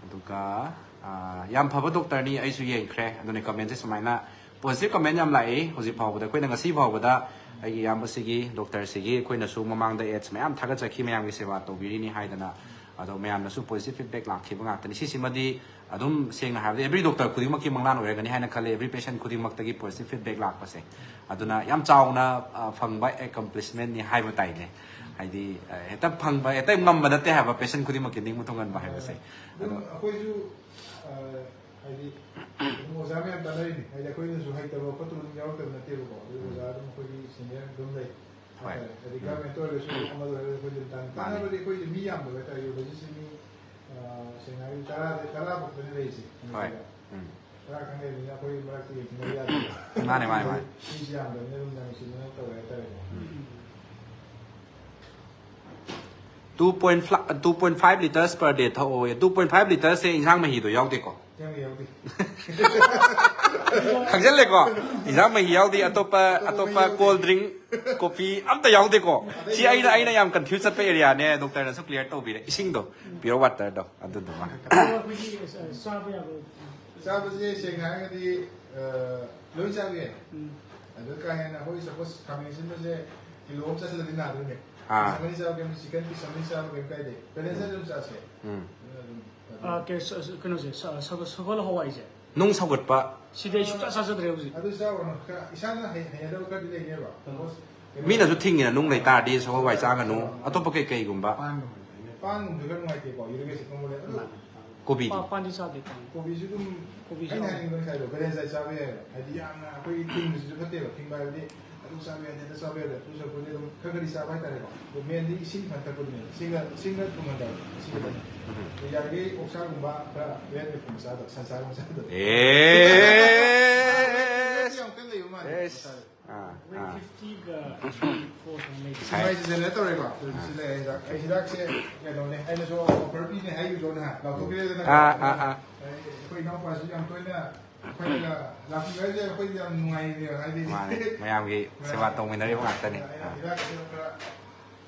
ꯑꯗꯨꯒ, ꯑ, ꯌꯥꯝ ꯐꯕ doctorꯅꯤ, ꯑꯩꯁꯨ ꯌꯦꯡꯈ꯭ꯔꯦ꯫ ꯑꯗꯨꯅ commentꯁꯦ ꯁꯨꯃꯥꯏꯅ positive comment ꯌꯥꯝ ꯂꯥꯛꯏ ꯍꯧꯖꯤꯛ ꯐꯥꯎꯕꯗ꯫ ꯑꯩꯈꯣꯏꯅ ꯉꯁꯤ ꯐꯥꯎꯕꯗ ꯑꯩꯒꯤ ꯏꯌꯥꯝꯕꯁꯤꯒꯤ, doctorꯁꯤꯒꯤ ꯑꯩꯈꯣꯏꯅꯁꯨ ꯃꯃꯥꯡꯗ ads ꯃꯌꯥꯝ ꯊꯥꯒꯠꯆꯈꯤ, ꯃꯌꯥꯝꯒꯤ ꯁꯦꯕꯥ ꯇꯧꯕꯤꯔꯤꯅꯤ ꯍꯥꯏꯗꯅ꯫ ꯑꯗꯣ ꯃꯌꯥꯝꯅꯁꯨ positive feedback ꯂꯥꯛꯈꯤꯕ ꯉꯥꯛꯇꯅꯤ꯫ ꯁꯤꯁꯤꯃꯗꯤ ꯑꯗꯨꯝ ꯁꯦꯡꯅ ꯍꯥꯏꯔꯕꯗ every doctor ꯈꯨꯗꯤꯡꯃꯛꯀꯤ ꯃꯪꯂꯥꯟ ꯑꯣꯏꯔꯒꯅꯤ ꯍꯥꯏꯅ ꯈꯜꯂꯦ, every patient ꯈꯨꯗꯤꯡꯃꯛꯇꯒꯤ positive feedback ꯂꯥꯛꯄꯁꯦ꯫ ꯑꯗꯨꯅ ꯌꯥꯝ ꯆꯥꯎꯅ, ꯑ, ꯐꯪꯕ accomplishmentꯅꯤ ꯍꯥꯏꯕ ꯇꯥꯏꯅꯦ꯫ ꯍꯥꯏꯗꯤ, ꯑ, ꯍꯦꯛꯇ ꯐꯪꯕ, ꯍꯦꯛꯇ ꯉꯝꯕ ꯅꯠꯇꯦ ꯍꯥꯏꯕ patient ꯈꯨꯗꯤꯡꯃꯛꯀꯤ ꯅꯤꯡꯕ ꯊꯨꯡꯍꯟꯕ ꯍꯥꯏꯕꯁꯦ꯫ ꯑꯗꯨꯝ ꯑꯗꯣ ꯑꯩꯈꯣꯏꯁꯨ, ꯑ, ꯍꯥꯏꯗꯤ ꯑꯗꯨꯝ ꯑꯣꯖꯥ ꯃꯌꯥꯝ ꯇꯥꯟꯅꯔꯤꯅꯤ꯫ ꯍꯥꯏꯗꯤ ꯑꯩꯈꯣꯏꯅꯁꯨ ꯍꯩꯇꯕ ꯈꯣꯠꯇꯕ ꯑꯗꯨꯝ ꯌꯥꯎꯔꯛꯇꯕ ꯅꯠꯇꯦꯕꯀꯣ꯫ ꯑꯗꯨ ꯑꯣꯖꯥ ꯑꯗꯨꯝ ꯑꯩꯈꯣꯏꯒꯤ senior ꯑꯗꯨꯝ ꯂꯩ꯫ ꯍꯣꯏ꯫ ꯍꯥꯏꯗꯤ government ꯑꯣꯏꯔꯁꯨ ꯑꯃꯗ ꯑꯣꯏꯔꯁꯨ ꯑꯩꯈꯣꯏ ꯑꯗꯨꯝ ꯇꯥꯟꯅꯩ꯫ ꯃꯥꯅꯦ꯫ ꯇꯥꯟꯅꯕꯗꯤ ꯑꯩꯈꯣꯏꯁꯦ ꯃꯤ ꯌꯥꯝꯗꯕ ꯍꯥꯏꯇꯥꯔꯦ꯫ Radiologistꯁꯦ ꯃꯤ, ꯑ, ꯁꯦꯡꯅ ꯍꯥꯏꯔꯗꯤ ꯇꯔꯥꯗ, ꯇꯔꯥ ꯐꯥꯎꯕꯗꯅꯤ ꯂꯩꯔꯤꯁꯦ꯫ ꯍꯣꯏ꯫ ꯎꯝ꯫ ꯈꯔ ꯈꯪꯅꯕꯅꯤꯅ ꯑꯩꯈꯣꯏ ꯃꯔꯛꯇ ꯌꯦꯡꯊꯤꯅꯕ ꯌꯥꯗꯦꯕ꯫ ꯃꯥꯅꯦ, ꯃꯥꯅꯦ, ꯃꯥꯅꯦ꯫ ꯃꯤꯁꯤ ꯌꯥꯝꯗꯕꯅꯤꯅ ꯑꯗꯨꯝ ꯅꯨꯡꯁꯤꯅꯅ ꯇꯧꯋꯦ ꯍꯥꯏꯇꯥꯔꯦꯀꯣ꯫ Two point five, two point five litres per day ꯊꯛꯑꯣꯌꯦ꯫ Two point five litresꯁꯦ ꯏꯟꯁꯥꯡ ꯃꯍꯤꯗꯣ ꯌꯥꯎꯗꯦꯀꯣ? ꯌꯥꯎꯗꯦ, ꯌꯥꯎꯗꯦ꯫ ꯈꯪꯖꯤꯜꯂꯦꯀꯣ? ꯏꯟꯖꯥꯡ ꯃꯍꯤ ꯌꯥꯎꯗꯦ, ꯑꯇꯣꯞꯄ ꯑꯇꯣꯞꯄ ꯀꯣꯜ ꯗ꯭ꯔꯤꯡ, ꯀꯣꯐꯤ ꯑꯝꯇ ꯌꯥꯎꯗꯦꯀꯣ꯫ ꯁꯤ ꯑꯩꯅ ꯑꯩꯅ ꯌꯥꯝ ꯀꯟꯐ꯭ꯌꯨꯁ ꯆꯠꯄ ꯑꯦꯔꯤꯌꯥꯅꯦ, ꯗꯣꯛꯇꯔꯅꯁꯨ ꯀ꯭ꯂꯤꯌꯥꯔ ꯇꯧꯕꯤꯔꯦ꯫ ꯏꯁꯤꯡꯗꯣ, ꯄꯤꯌꯣꯔ ꯋꯥꯇꯔꯗꯣ ꯑꯗꯨꯗꯨꯃ꯫ ꯑꯩꯈꯣꯏꯒꯤ ꯆꯥꯕ ꯌꯥꯕ꯫ ꯆꯥꯕꯁꯦ ꯁꯦꯡꯅ ꯍꯥꯏꯔꯒꯗꯤ ꯂꯣꯏ ꯆꯥꯕ ꯌꯥꯏ꯫ ꯑꯗꯨ ꯀꯥ ꯍꯦꯟꯅ ꯑꯩꯈꯣꯏ ꯁꯄꯣꯁ ꯈꯥꯃꯦꯟ ꯑꯁꯤꯟꯕꯁꯦ ꯀꯤꯂꯣ ꯑꯃ ꯆꯥꯁꯤꯜꯂꯗꯤ ꯅꯥꯗꯣꯏꯅꯦ꯫ ꯑꯥ꯫ ꯄꯤꯁ ꯑꯃꯅꯤ ꯆꯥꯕ ꯀꯩꯝ, ꯆꯤꯀꯟ ꯄꯤꯁ ꯑꯃꯅꯤ ꯆꯥꯕ ꯀꯩꯝ ꯀꯥꯏꯗꯦ꯫ ꯕꯦꯂꯦꯟꯁ ꯑꯗꯨꯝ ꯆꯥꯁꯦ꯫ ꯎꯝ꯫ ꯑꯗꯨꯅ ꯑꯗꯨꯝ ꯑ, ꯀꯩ- ꯁ- ꯁ- ꯀꯩꯅꯣꯁꯦ ꯁ- ꯁꯒꯣꯜ ꯁꯒꯣꯜ ꯍꯋꯥꯏꯁꯦ ꯅꯨꯡ ꯁꯧꯒꯠꯄ꯫ ꯁꯤꯗꯤ ꯑꯩ ꯁꯨꯡꯆꯥ ꯆꯥꯖꯗ꯭ꯔꯦ ꯍꯧꯖꯤꯛ꯫ ꯑꯗꯨ ꯆꯥꯎꯔꯅꯨ꯫ ꯈꯔ ꯏꯁꯥꯅ ꯍꯩ- ꯍꯩꯅꯗꯕ ꯈꯔꯗꯤ ꯂꯩꯅꯦꯕ꯫ ꯁꯄꯣꯁ ꯀꯩꯅꯣ ꯃꯤꯅꯁꯨ ꯊꯤꯡꯉꯤꯅ, ꯅꯨꯡ ꯂꯩꯇꯥꯔꯗꯤ ꯁꯒꯣꯜ ꯍꯋꯥꯏ ꯆꯥꯒꯅꯨ, ꯑꯇꯣꯞꯄ ꯀꯩ ꯀꯩꯒꯨꯝꯕ꯫ ꯄꯥꯟꯒꯨꯝꯕꯁꯦ ꯈꯔ ꯅꯨꯡꯉꯥꯏꯇꯦꯀꯣ꯫ ꯌꯨꯔꯤꯛ ꯑꯦꯁꯤꯠ ꯀꯨꯝꯕ ꯂꯩ꯫ ꯑꯗꯨ ꯀꯣꯕꯤꯗꯤ꯫ ꯄꯥ- ꯄꯥꯟꯗꯤ ꯆꯥꯗꯦ, ꯄꯥꯟ꯫ ꯀꯣꯕꯤꯁꯨ ꯑꯗꯨꯝ ꯀꯣꯕꯤꯁꯨ ꯑꯩꯅ ꯍꯥꯎ꯫ ꯍꯥꯏꯅꯤꯡꯕ ꯉꯁꯥꯏꯗꯣ ꯕꯦꯂꯦꯟꯁ ꯗꯥꯏꯠ ꯆꯥꯕ ꯌꯥꯏꯑꯕ꯫ ꯍꯥꯏꯗꯤ ꯌꯥꯝꯅ ꯑꯩꯈꯣꯏꯒꯤ ꯊꯤꯡꯕꯁꯤꯁꯨ ꯐꯠꯇꯦꯕ꯫ ꯊꯤꯡꯕ ꯍꯥꯏꯕꯗꯤ ꯑꯗꯨ ꯆꯥꯕ ꯌꯥꯗꯦ, ꯑꯗ ꯆꯥꯕ ꯌꯥꯗꯦ꯫ ꯑꯗꯨ ꯁꯔꯨꯛꯄꯨꯗꯤ ꯑꯗꯨꯝ ꯈꯔ ꯈꯔꯗꯤ ꯆꯥꯕ ꯍꯥꯏꯇꯥꯔꯦꯀꯣ꯫ ꯑꯗꯣ ꯃꯦꯟꯗꯤ ꯏꯁꯤꯡ ꯐꯖꯅ ꯊꯛꯄꯗꯨꯅꯦ꯫ ꯏꯁꯤꯡꯒ ꯏꯁꯤꯡꯒ ꯊꯨꯝꯍꯟꯗꯕ꯫ ꯏꯁꯤꯡ ꯈꯛꯇꯅꯦ꯫ ꯑꯗꯣ ꯌꯥꯔꯤꯈꯩ ꯑꯣꯛꯁꯥꯒꯨꯝꯕ ꯈꯔ ꯔꯦꯠ ꯃꯤꯠꯀꯨꯝꯕ ꯆꯥꯗꯕ, ꯁꯟꯁꯥꯒꯨꯝꯕ ꯆꯥꯗꯕ꯫ ꯑꯦꯁ꯫ ꯌꯥꯝ ꯀꯟꯅ ꯂꯩꯕ ꯃꯥꯜꯂꯦ꯫ ꯑꯦꯁ꯫ ꯑꯥ, ꯋꯦꯠ ꯑꯥ꯫ ꯐꯤꯐꯇꯤꯒ ꯊ꯭ꯔꯤ ꯐꯣꯔ ꯁꯨꯃꯥꯏꯅ ꯂꯩ꯫ ꯁꯥꯏ꯫ ꯁꯤꯃꯥꯏꯁꯤ ꯖꯦꯅꯦꯔꯦꯠ ꯇꯧꯔꯦꯀꯣ꯫ ꯑꯗꯨ ꯁꯤ ꯂꯩꯔꯦ ꯍꯤꯗꯥꯛ꯫ ꯑꯩ ꯍꯤꯗꯥꯛꯁꯦ ꯀꯩꯅꯣꯅꯦ, ꯑꯩꯅꯁꯨ ꯑꯣꯐꯔ ꯄꯤꯅꯦ ꯍꯥꯏꯈꯤꯕꯗꯣ ꯅꯍꯥꯟ ꯂꯥꯎꯊꯣꯛꯈꯤꯗꯦꯗꯅ꯫ ꯑꯥ, ꯑꯥ, ꯑꯥ꯫ ꯑꯩꯈꯣꯏ ꯏꯅꯥꯎꯄꯥꯁꯨ ꯌꯥꯝ ꯇꯣꯏꯅ ꯑꯩꯈꯣꯏꯅ ꯂꯥꯛꯄꯤꯕ ꯍꯥꯏꯁꯦ ꯑꯩꯈꯣꯏꯗꯤ ꯌꯥꯝ ꯅꯨꯡꯉꯥꯏꯔꯦꯕ꯫ ꯍꯥꯏꯗꯤ ꯃꯥꯅꯦ, ꯃꯌꯥꯝꯒꯤ ꯁꯦꯕꯥ ꯇꯧꯃꯤꯟꯅꯔꯤꯕ ꯉꯥꯛꯇꯅꯤ꯫ ꯑꯩꯅ ꯍꯤꯗꯥꯛꯁꯦ ꯈꯔ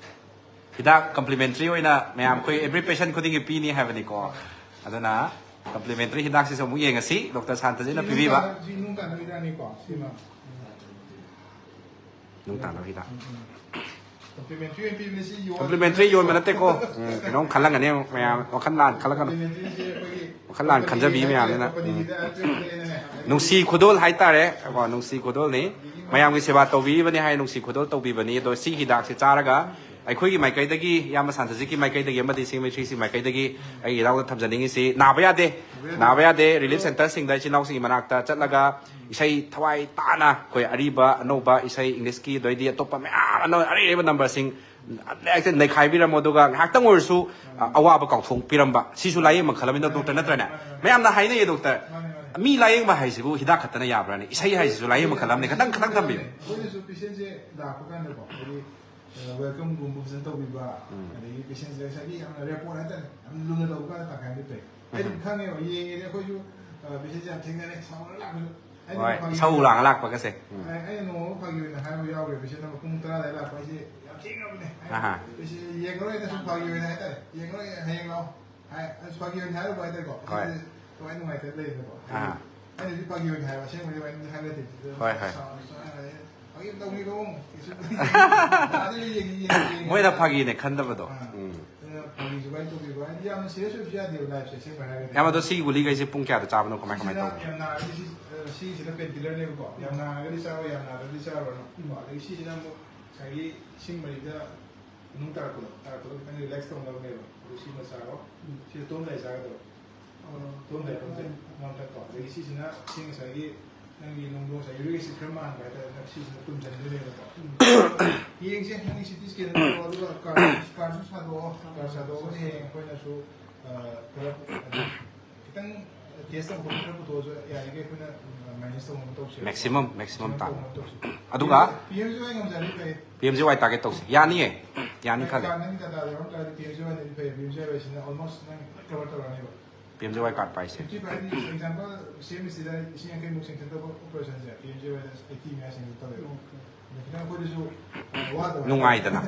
ꯍꯤꯗꯥꯛ ꯀꯝꯄ꯭ꯂꯤꯃꯦꯟꯇꯔꯤ ꯑꯣꯏꯅ ꯃꯌꯥꯝ ꯑꯩꯈꯣꯏ ꯑꯦꯕ꯭ꯔꯤ ꯄꯦꯁꯦꯟ ꯈꯨꯗꯤꯡꯒꯤ ꯄꯤꯅꯤ ꯍꯥꯏꯕꯅꯤꯀꯣ꯫ ꯑꯗꯨꯅ ꯀꯝꯄ꯭ꯂꯤꯃꯦꯟꯇꯔꯤ ꯍꯤꯗꯥꯛꯁꯤꯁꯨ ꯑꯃꯨꯛ ꯌꯦꯡꯉꯁꯤ, ꯗꯣꯛꯇꯔ ꯁꯥꯟꯇꯖꯤꯠꯅ ꯄꯤꯕꯤꯕ꯫ ꯁꯤ ꯅꯨꯡ ꯀꯥꯟꯅꯕ ꯍꯤꯗꯥꯛꯅꯤꯀꯣ ꯁꯤꯃ꯫ ꯅꯨꯡ ꯇꯥꯅꯕ ꯍꯤꯗꯥꯛ꯫ ꯀꯝꯄ꯭ꯂꯤꯃꯦꯟꯇꯔꯤ ꯑꯣꯏꯅ ꯄꯤꯕꯅꯦ꯫ ꯁꯤ ꯌꯣꯟ- ꯀꯝꯄ꯭ꯂꯤꯃꯦꯟꯇꯔꯤ ꯌꯣꯟꯕ ꯅꯠꯇꯦꯀꯣ꯫ ꯎꯝ, ꯀꯩꯅꯣꯝ ꯈꯜꯂꯝꯒꯅꯤ ꯃꯌꯥꯝ, ꯋꯥꯈꯜ ꯂꯥꯟ ꯈꯜꯂꯛꯀꯅꯨ꯫ ꯀꯝꯄ꯭ꯂꯤꯃꯦꯟꯇꯔꯤꯁꯦ ꯑꯩꯈꯣꯏꯒꯤ ꯋꯥꯈꯜ ꯂꯥꯟ ꯈꯟꯖꯕꯤ ꯃꯌꯥꯝꯅꯤꯅ꯫ ꯎꯝ꯫ ꯀꯝꯄꯅꯤꯒꯤꯗ ꯄꯤꯔꯛꯄꯅꯦꯅꯅꯦ꯫ ꯅꯨꯡꯁꯤ ꯈꯨꯗꯣꯜ ꯍꯥꯏꯇꯥꯔꯦ ꯀꯣ, ꯅꯨꯡꯁꯤ ꯈꯨꯗꯣꯜꯅꯤ꯫ ꯃꯌꯥꯝꯒꯤ ꯁꯦꯕꯥ ꯇꯧꯕꯤꯔꯤꯕꯅꯤ ꯍꯥꯏ, ꯅꯨꯡꯁꯤ ꯈꯨꯗꯣꯜ ꯇꯧꯕꯤꯕꯅꯤ꯫ ꯑꯗꯣ ꯁꯤ ꯍꯤꯗꯥꯛꯁꯦ ꯆꯥꯔꯒ ꯑꯩꯈꯣꯏꯒꯤ ꯃꯥꯏꯀꯩꯗꯒꯤ, ꯏꯌꯥꯝꯕ ꯁꯥꯟꯇꯖꯤꯠꯀꯤ ꯃꯥꯏꯀꯩꯗꯒꯤ ꯑꯃꯗꯤ ꯁꯤꯡꯃꯩ ꯊ꯭ꯔꯤ ꯁꯤ ꯃꯥꯏꯀꯩꯗꯒꯤ ꯑꯩꯒꯤ ꯏꯅꯥꯎꯗ ꯊꯝꯖꯅꯤꯡꯉꯤꯁꯤ, ꯅꯥꯕ ꯌꯥꯗꯦ, ꯅꯥꯕ ꯌꯥꯗꯦ꯫ ꯔꯤꯂꯤꯐ ꯁꯦꯟꯇꯔꯁꯤꯡꯗ ꯏꯆꯤꯟ ꯏꯅꯥꯎꯁꯤꯡꯒꯤ ꯃꯅꯥꯛꯇ ꯆꯠꯂꯒ ꯏꯁꯩ ꯊꯋꯥꯏ ꯇꯥꯅ ꯑꯩꯈꯣꯏ ꯑꯔꯤꯕ ꯑꯅꯧꯕ ꯏꯁꯩ ꯏꯪꯂꯤꯁꯀꯤ, ꯑꯗꯩꯗꯤ ꯑꯇꯣꯞꯄ ꯃꯌꯥꯝ ꯑꯅꯧ ꯑꯔꯩ ꯑꯔꯩꯕ ꯅꯝꯕꯔꯁꯤꯡ ꯍꯦꯛꯇ ꯅꯩꯈꯥꯏꯕꯤꯔꯝꯃꯣ, ꯑꯗꯨꯒ ꯉꯥꯏꯍꯥꯛꯇꯪ ꯑꯣꯏꯔꯁꯨ, ꯑ, ꯑꯋꯥꯕ ꯀꯥꯎꯊꯣꯛꯄꯤꯔꯝꯕ, ꯁꯤꯁꯨ ꯂꯥꯏꯌꯦꯡ ꯃꯈꯜ ꯑꯃꯅꯤ ꯗꯣꯛꯇꯔ, ꯅꯠꯇ꯭ꯔꯅꯦ? ꯃꯌꯥꯝꯅ ꯍꯥꯏꯅꯩꯌꯦ ꯗꯣꯛꯇꯔ, ꯃꯤ ꯂꯥꯏꯌꯦꯡꯕ ꯍꯥꯏꯁꯤꯕꯨ ꯍꯤꯗꯥꯛ ꯈꯛꯇꯅ ꯌꯥꯕ꯭ꯔꯥꯅꯦ? ꯏꯁꯩ ꯍꯥꯏꯁꯤꯁꯨ ꯂꯥꯏꯌꯦꯡ ꯃꯈꯜ ꯑꯃꯅꯤ꯫ ꯈꯇꯪ ꯈꯇꯪ ꯊꯝꯕꯤꯌꯨ꯫ ꯑꯩꯈꯣꯏꯅꯁꯨ ꯄꯦꯁꯦꯟꯁꯦ ꯂꯥꯛꯄ ꯀꯥꯟꯗꯀꯣ, ꯍꯥꯏꯗꯤ ꯋꯦꯜꯀꯝꯒꯨꯝꯕ ꯐꯖꯅ ꯇꯧꯕꯤꯕ, ꯎꯝ꯫ ꯑꯗꯒꯤ ꯄꯦꯁꯦꯟꯁꯦ ꯉꯁꯥꯏꯒꯤ ꯌꯥꯝꯅ ꯔꯦꯄꯣꯔꯠ ꯍꯥꯏꯇꯥꯔꯦ, ꯌꯥꯝ ꯂꯨꯅ ꯇꯧꯕ ꯀꯥꯟꯗ ꯇꯪꯈꯥꯏ ꯑꯃꯗꯤ ꯐꯩ꯫ ꯑꯩ ꯑꯗꯨꯝ ꯈꯪꯉꯦꯕ, ꯌꯦꯡꯉꯦꯗꯤ ꯑꯩꯈꯣꯏꯁꯨ ꯄꯦꯁꯦꯟꯁꯦ ꯌꯥꯝ ꯊꯦꯡꯅꯔꯦ, ꯁꯥꯎꯔꯒ ꯂꯥꯛꯄꯁꯨ꯫ ꯍꯣꯏ, ꯏꯁꯧ ꯂꯥꯡꯉ ꯂꯥꯛꯄꯒꯁꯦ꯫ ꯎꯝ꯫ ꯑꯩ, ꯑꯩꯅ ꯅꯣꯡꯃ ꯐꯥꯒꯤ ꯑꯣꯏꯅ ꯍꯥꯏꯕ ꯌꯥꯎꯈ꯭ꯔꯦ, ꯄꯦꯁꯦꯟ ꯑꯃ ꯄꯨꯡ ꯇꯔꯥ ꯑꯗꯥꯏ ꯂꯥꯛꯄ ꯍꯥꯏꯁꯦ ꯌꯥꯝ ꯊꯦꯡꯉꯕꯅꯦ꯫ ꯑꯍꯥ꯫ ꯑꯩꯁꯦ ꯌꯦꯡꯉꯔꯣꯏ, ꯅꯁꯨ ꯐꯥꯒꯤ ꯑꯣꯏꯅ ꯍꯥꯏꯇꯥꯔꯦ, ꯌꯦꯡꯉꯔꯣꯏ, ꯍꯌꯦꯡ ꯂꯥꯛꯑꯣ ꯍꯥꯏ꯫ ꯑꯁ, ꯐꯥꯒꯤ ꯑꯣꯏꯅ ꯍꯥꯏꯔꯨꯕ ꯍꯥꯏꯇꯥꯔꯦꯀꯣ꯫ ꯍꯣꯏ꯫ ꯑꯩꯁꯦ ꯊꯋꯥꯏ ꯅꯨꯡꯉꯥꯏꯇꯕ ꯂꯩꯌꯦꯕꯀꯣ꯫ ꯑꯥ꯫ ꯑꯩꯅꯗꯤ ꯐꯥꯒꯤ ꯑꯣꯏꯅ ꯍꯥꯏꯕ, ꯑꯁꯦꯡꯕꯗꯤ ꯋꯥꯔꯤꯗꯤ ꯍꯥꯏꯕ ꯅꯠꯇꯦ꯫ ꯍꯣꯏ, ꯍꯣꯏ꯫ ꯁꯥꯎ-, ꯁꯥꯎ-, ꯐꯥꯒꯤ ꯇꯧꯅꯤꯀꯣ꯫ ꯀꯩꯁꯨ ꯑꯥꯗ ꯂꯩ ꯌꯦꯡꯉꯤ, ꯌꯦꯡꯉꯤ, ꯌꯦꯡꯉꯤ꯫ ꯃꯣꯏꯅ ꯐꯥꯒꯤꯅꯦ ꯈꯟꯗꯕꯗꯣ꯫ ꯑꯥ꯫ ꯎꯝ꯫ ꯑꯗꯨꯅ ꯐꯥꯒꯤꯁꯨ ꯀꯥꯏ ꯇꯧꯕꯤꯕ ꯍꯥꯏꯗꯤ ꯌꯥꯝꯅ ꯁꯤꯔꯤꯌꯁ ꯑꯣꯏꯕꯁꯨ ꯌꯥꯗꯦꯕ ꯂꯥꯏꯐꯁꯦ, ꯑꯁꯦꯡꯕ ꯍꯥꯏꯔꯒꯗꯤ꯫ ꯌꯥꯝ ꯑꯗꯣ ꯁꯤꯒꯤ ꯒꯨꯂꯤꯈꯩꯁꯦ ꯄꯨꯡ ꯀꯌꯥꯗ ꯆꯥꯕꯅꯣ, ꯀꯃꯥꯏ, ꯀꯃꯥꯏ ꯁꯤꯁꯤꯅ ꯇꯧꯕꯅꯣ? ꯌꯥꯝ ꯅꯥꯔꯗꯤ ꯁꯤ, ꯑ, ꯁꯤꯁꯤꯅ ꯄꯦꯟꯀꯤꯂꯔꯅꯦꯕꯀꯣ꯫ ꯌꯥꯝ ꯅꯥꯔꯒꯗꯤ ꯆꯥꯔꯣ, ꯌꯥꯝ ꯅꯥꯗ꯭ꯔꯗꯤ ꯆꯥꯔꯨꯔꯅꯨ꯫ ꯎꯝ꯫ ꯑꯗꯒꯤ ꯁꯤꯁꯤꯅ ꯑꯃꯨꯛ ꯉꯁꯥꯏꯒꯤ ꯏꯁꯤꯡ ꯃꯔꯤꯗ ꯅꯨꯡ ꯇꯥꯔꯛꯄꯗꯣ, ꯇꯥꯔꯛꯄꯗꯣ ꯈꯤꯇꯪ ꯔꯤꯂꯦꯛꯁ ꯇꯧꯅꯕꯅꯦꯕ꯫ ꯑꯗꯨ ꯁꯤꯃ ꯆꯥꯔꯣ꯫ ꯎꯝ꯫ ꯁꯤꯗ ꯇꯨꯝꯂꯝꯗꯥꯏ ꯆꯥꯒꯗꯕ꯫ ꯑꯣ꯫ ꯇꯨꯝꯂꯝꯗꯥꯏ ꯇꯨꯝꯁꯦ꯫ ꯎꯝ꯫ ꯉꯝꯇꯛꯀꯣ꯫ ꯑꯗꯒꯤ ꯁꯤꯁꯤꯅ ꯏꯁꯤꯡ ꯉꯁꯥꯏꯒꯤ ꯅꯪꯒꯤ ꯅꯨꯡꯗꯣ ꯉꯁꯥꯏ ꯌꯨꯔꯤꯛ ꯑꯦꯁꯤꯠ ꯈꯔ ꯃꯥꯟꯕ ꯍꯥꯏꯇꯥꯔꯦ, ꯅꯪ ꯁꯤꯁꯤꯅ ꯇꯨꯝꯁꯤꯟꯗꯣꯏꯅꯦꯕꯀꯣ꯫ ꯎꯝ꯫ ꯌꯦꯡꯁꯦ, ꯅꯪꯒꯤ ꯁꯤ ꯇꯤ ꯁ꯭ꯀꯦꯟ ꯇꯧꯔꯣ, ꯑꯗꯨꯒ ꯀꯥꯔꯁꯨ, ꯀꯥꯔꯁꯨ ꯁꯥꯗꯣꯛꯑꯣ꯫ ꯀꯥꯔ ꯁꯥꯗꯣꯛꯑꯒꯗꯤ ꯍꯌꯦꯡ ꯑꯩꯈꯣꯏꯅꯁꯨ, ꯑ, ꯈꯔ ꯈꯤꯇꯪ ꯇꯦꯁ ꯇꯧꯕ ꯈꯣꯠꯄ ꯈꯔ ꯄꯨꯊꯣꯛꯑꯁꯨ ꯌꯥꯔꯤꯈꯩ ꯑꯩꯈꯣꯏꯅ, ꯎꯝ, ꯃꯦꯅꯦꯖ ꯇꯧꯅꯕ ꯇꯧꯁꯦ꯫ ꯃꯦꯛꯁꯤꯃꯝ, ꯃꯦꯛꯁꯤꯃꯝ ꯃꯦꯛꯁꯤꯃꯝ ꯇꯥ-, ꯇꯧꯅꯕ ꯇꯧꯁꯦ꯫ ꯑꯗꯨꯒ ꯄꯤ ꯑꯦꯝ ꯖꯤ ꯋꯥꯏ ꯉꯝꯖꯔꯗꯤ ꯐꯩ꯫ ꯄꯤ ꯑꯦꯝ ꯖꯤ ꯋꯥꯏ ꯇꯥꯔꯒꯦꯠ ꯇꯧꯁꯦ꯫ ꯌꯥꯅꯤꯌꯦ꯫ ꯌꯥꯅꯤ ꯈꯜꯂꯦ꯫ ꯀꯥꯔ ꯅꯪꯒꯤ ꯇꯥꯇꯥꯗꯣ ꯌꯥꯎꯔꯝ ꯇꯥꯔꯗꯤ ꯄꯤ ꯑꯦꯝ ꯖꯤ ꯋꯥꯏꯅꯗꯤ ꯐꯩ꯫ ꯄꯤ ꯑꯦꯝ ꯖꯤ ꯋꯥꯏꯁꯤꯅ ꯑꯣꯜꯃꯣꯁ ꯅꯪ ꯂꯣꯏ ꯀꯚꯔ ꯇꯧꯔꯅꯦꯕ꯫ ꯄꯤ ꯑꯦꯝ ꯖꯤ ꯋꯥꯏ ꯀꯥꯔꯗ ꯄꯥꯏꯁꯦ꯫ ꯐꯤꯐꯇꯤ ꯐꯥꯏꯚ, ꯑꯦꯛꯖꯥꯝꯄꯜ, ꯁꯤ ꯑꯦꯝ ꯑꯦꯁ ꯇꯤꯗ ꯂꯤꯁꯤꯡ ꯌꯥꯡꯈꯩꯃꯨꯛ ꯁꯦꯡꯁꯟ ꯇꯧꯕ ꯑꯣꯄꯔꯦꯁꯟꯁꯦ, ꯄꯤ ꯑꯦꯝ ꯖꯤ ꯋꯥꯏꯗ ꯑꯩꯠꯇꯤ ꯃꯌꯥ ꯁꯦꯡꯁꯟ ꯇꯧꯋꯦꯕ꯫ ꯑꯣꯀꯦ꯫ ꯑꯗ ꯈꯤꯇꯪ ꯑꯩꯈꯣꯏꯗꯁꯨ, ꯑ, ꯋꯥꯗꯕ ꯍꯥꯏꯇꯥꯔꯦ꯫ ꯅꯨꯡꯉꯥꯏꯗꯅ꯫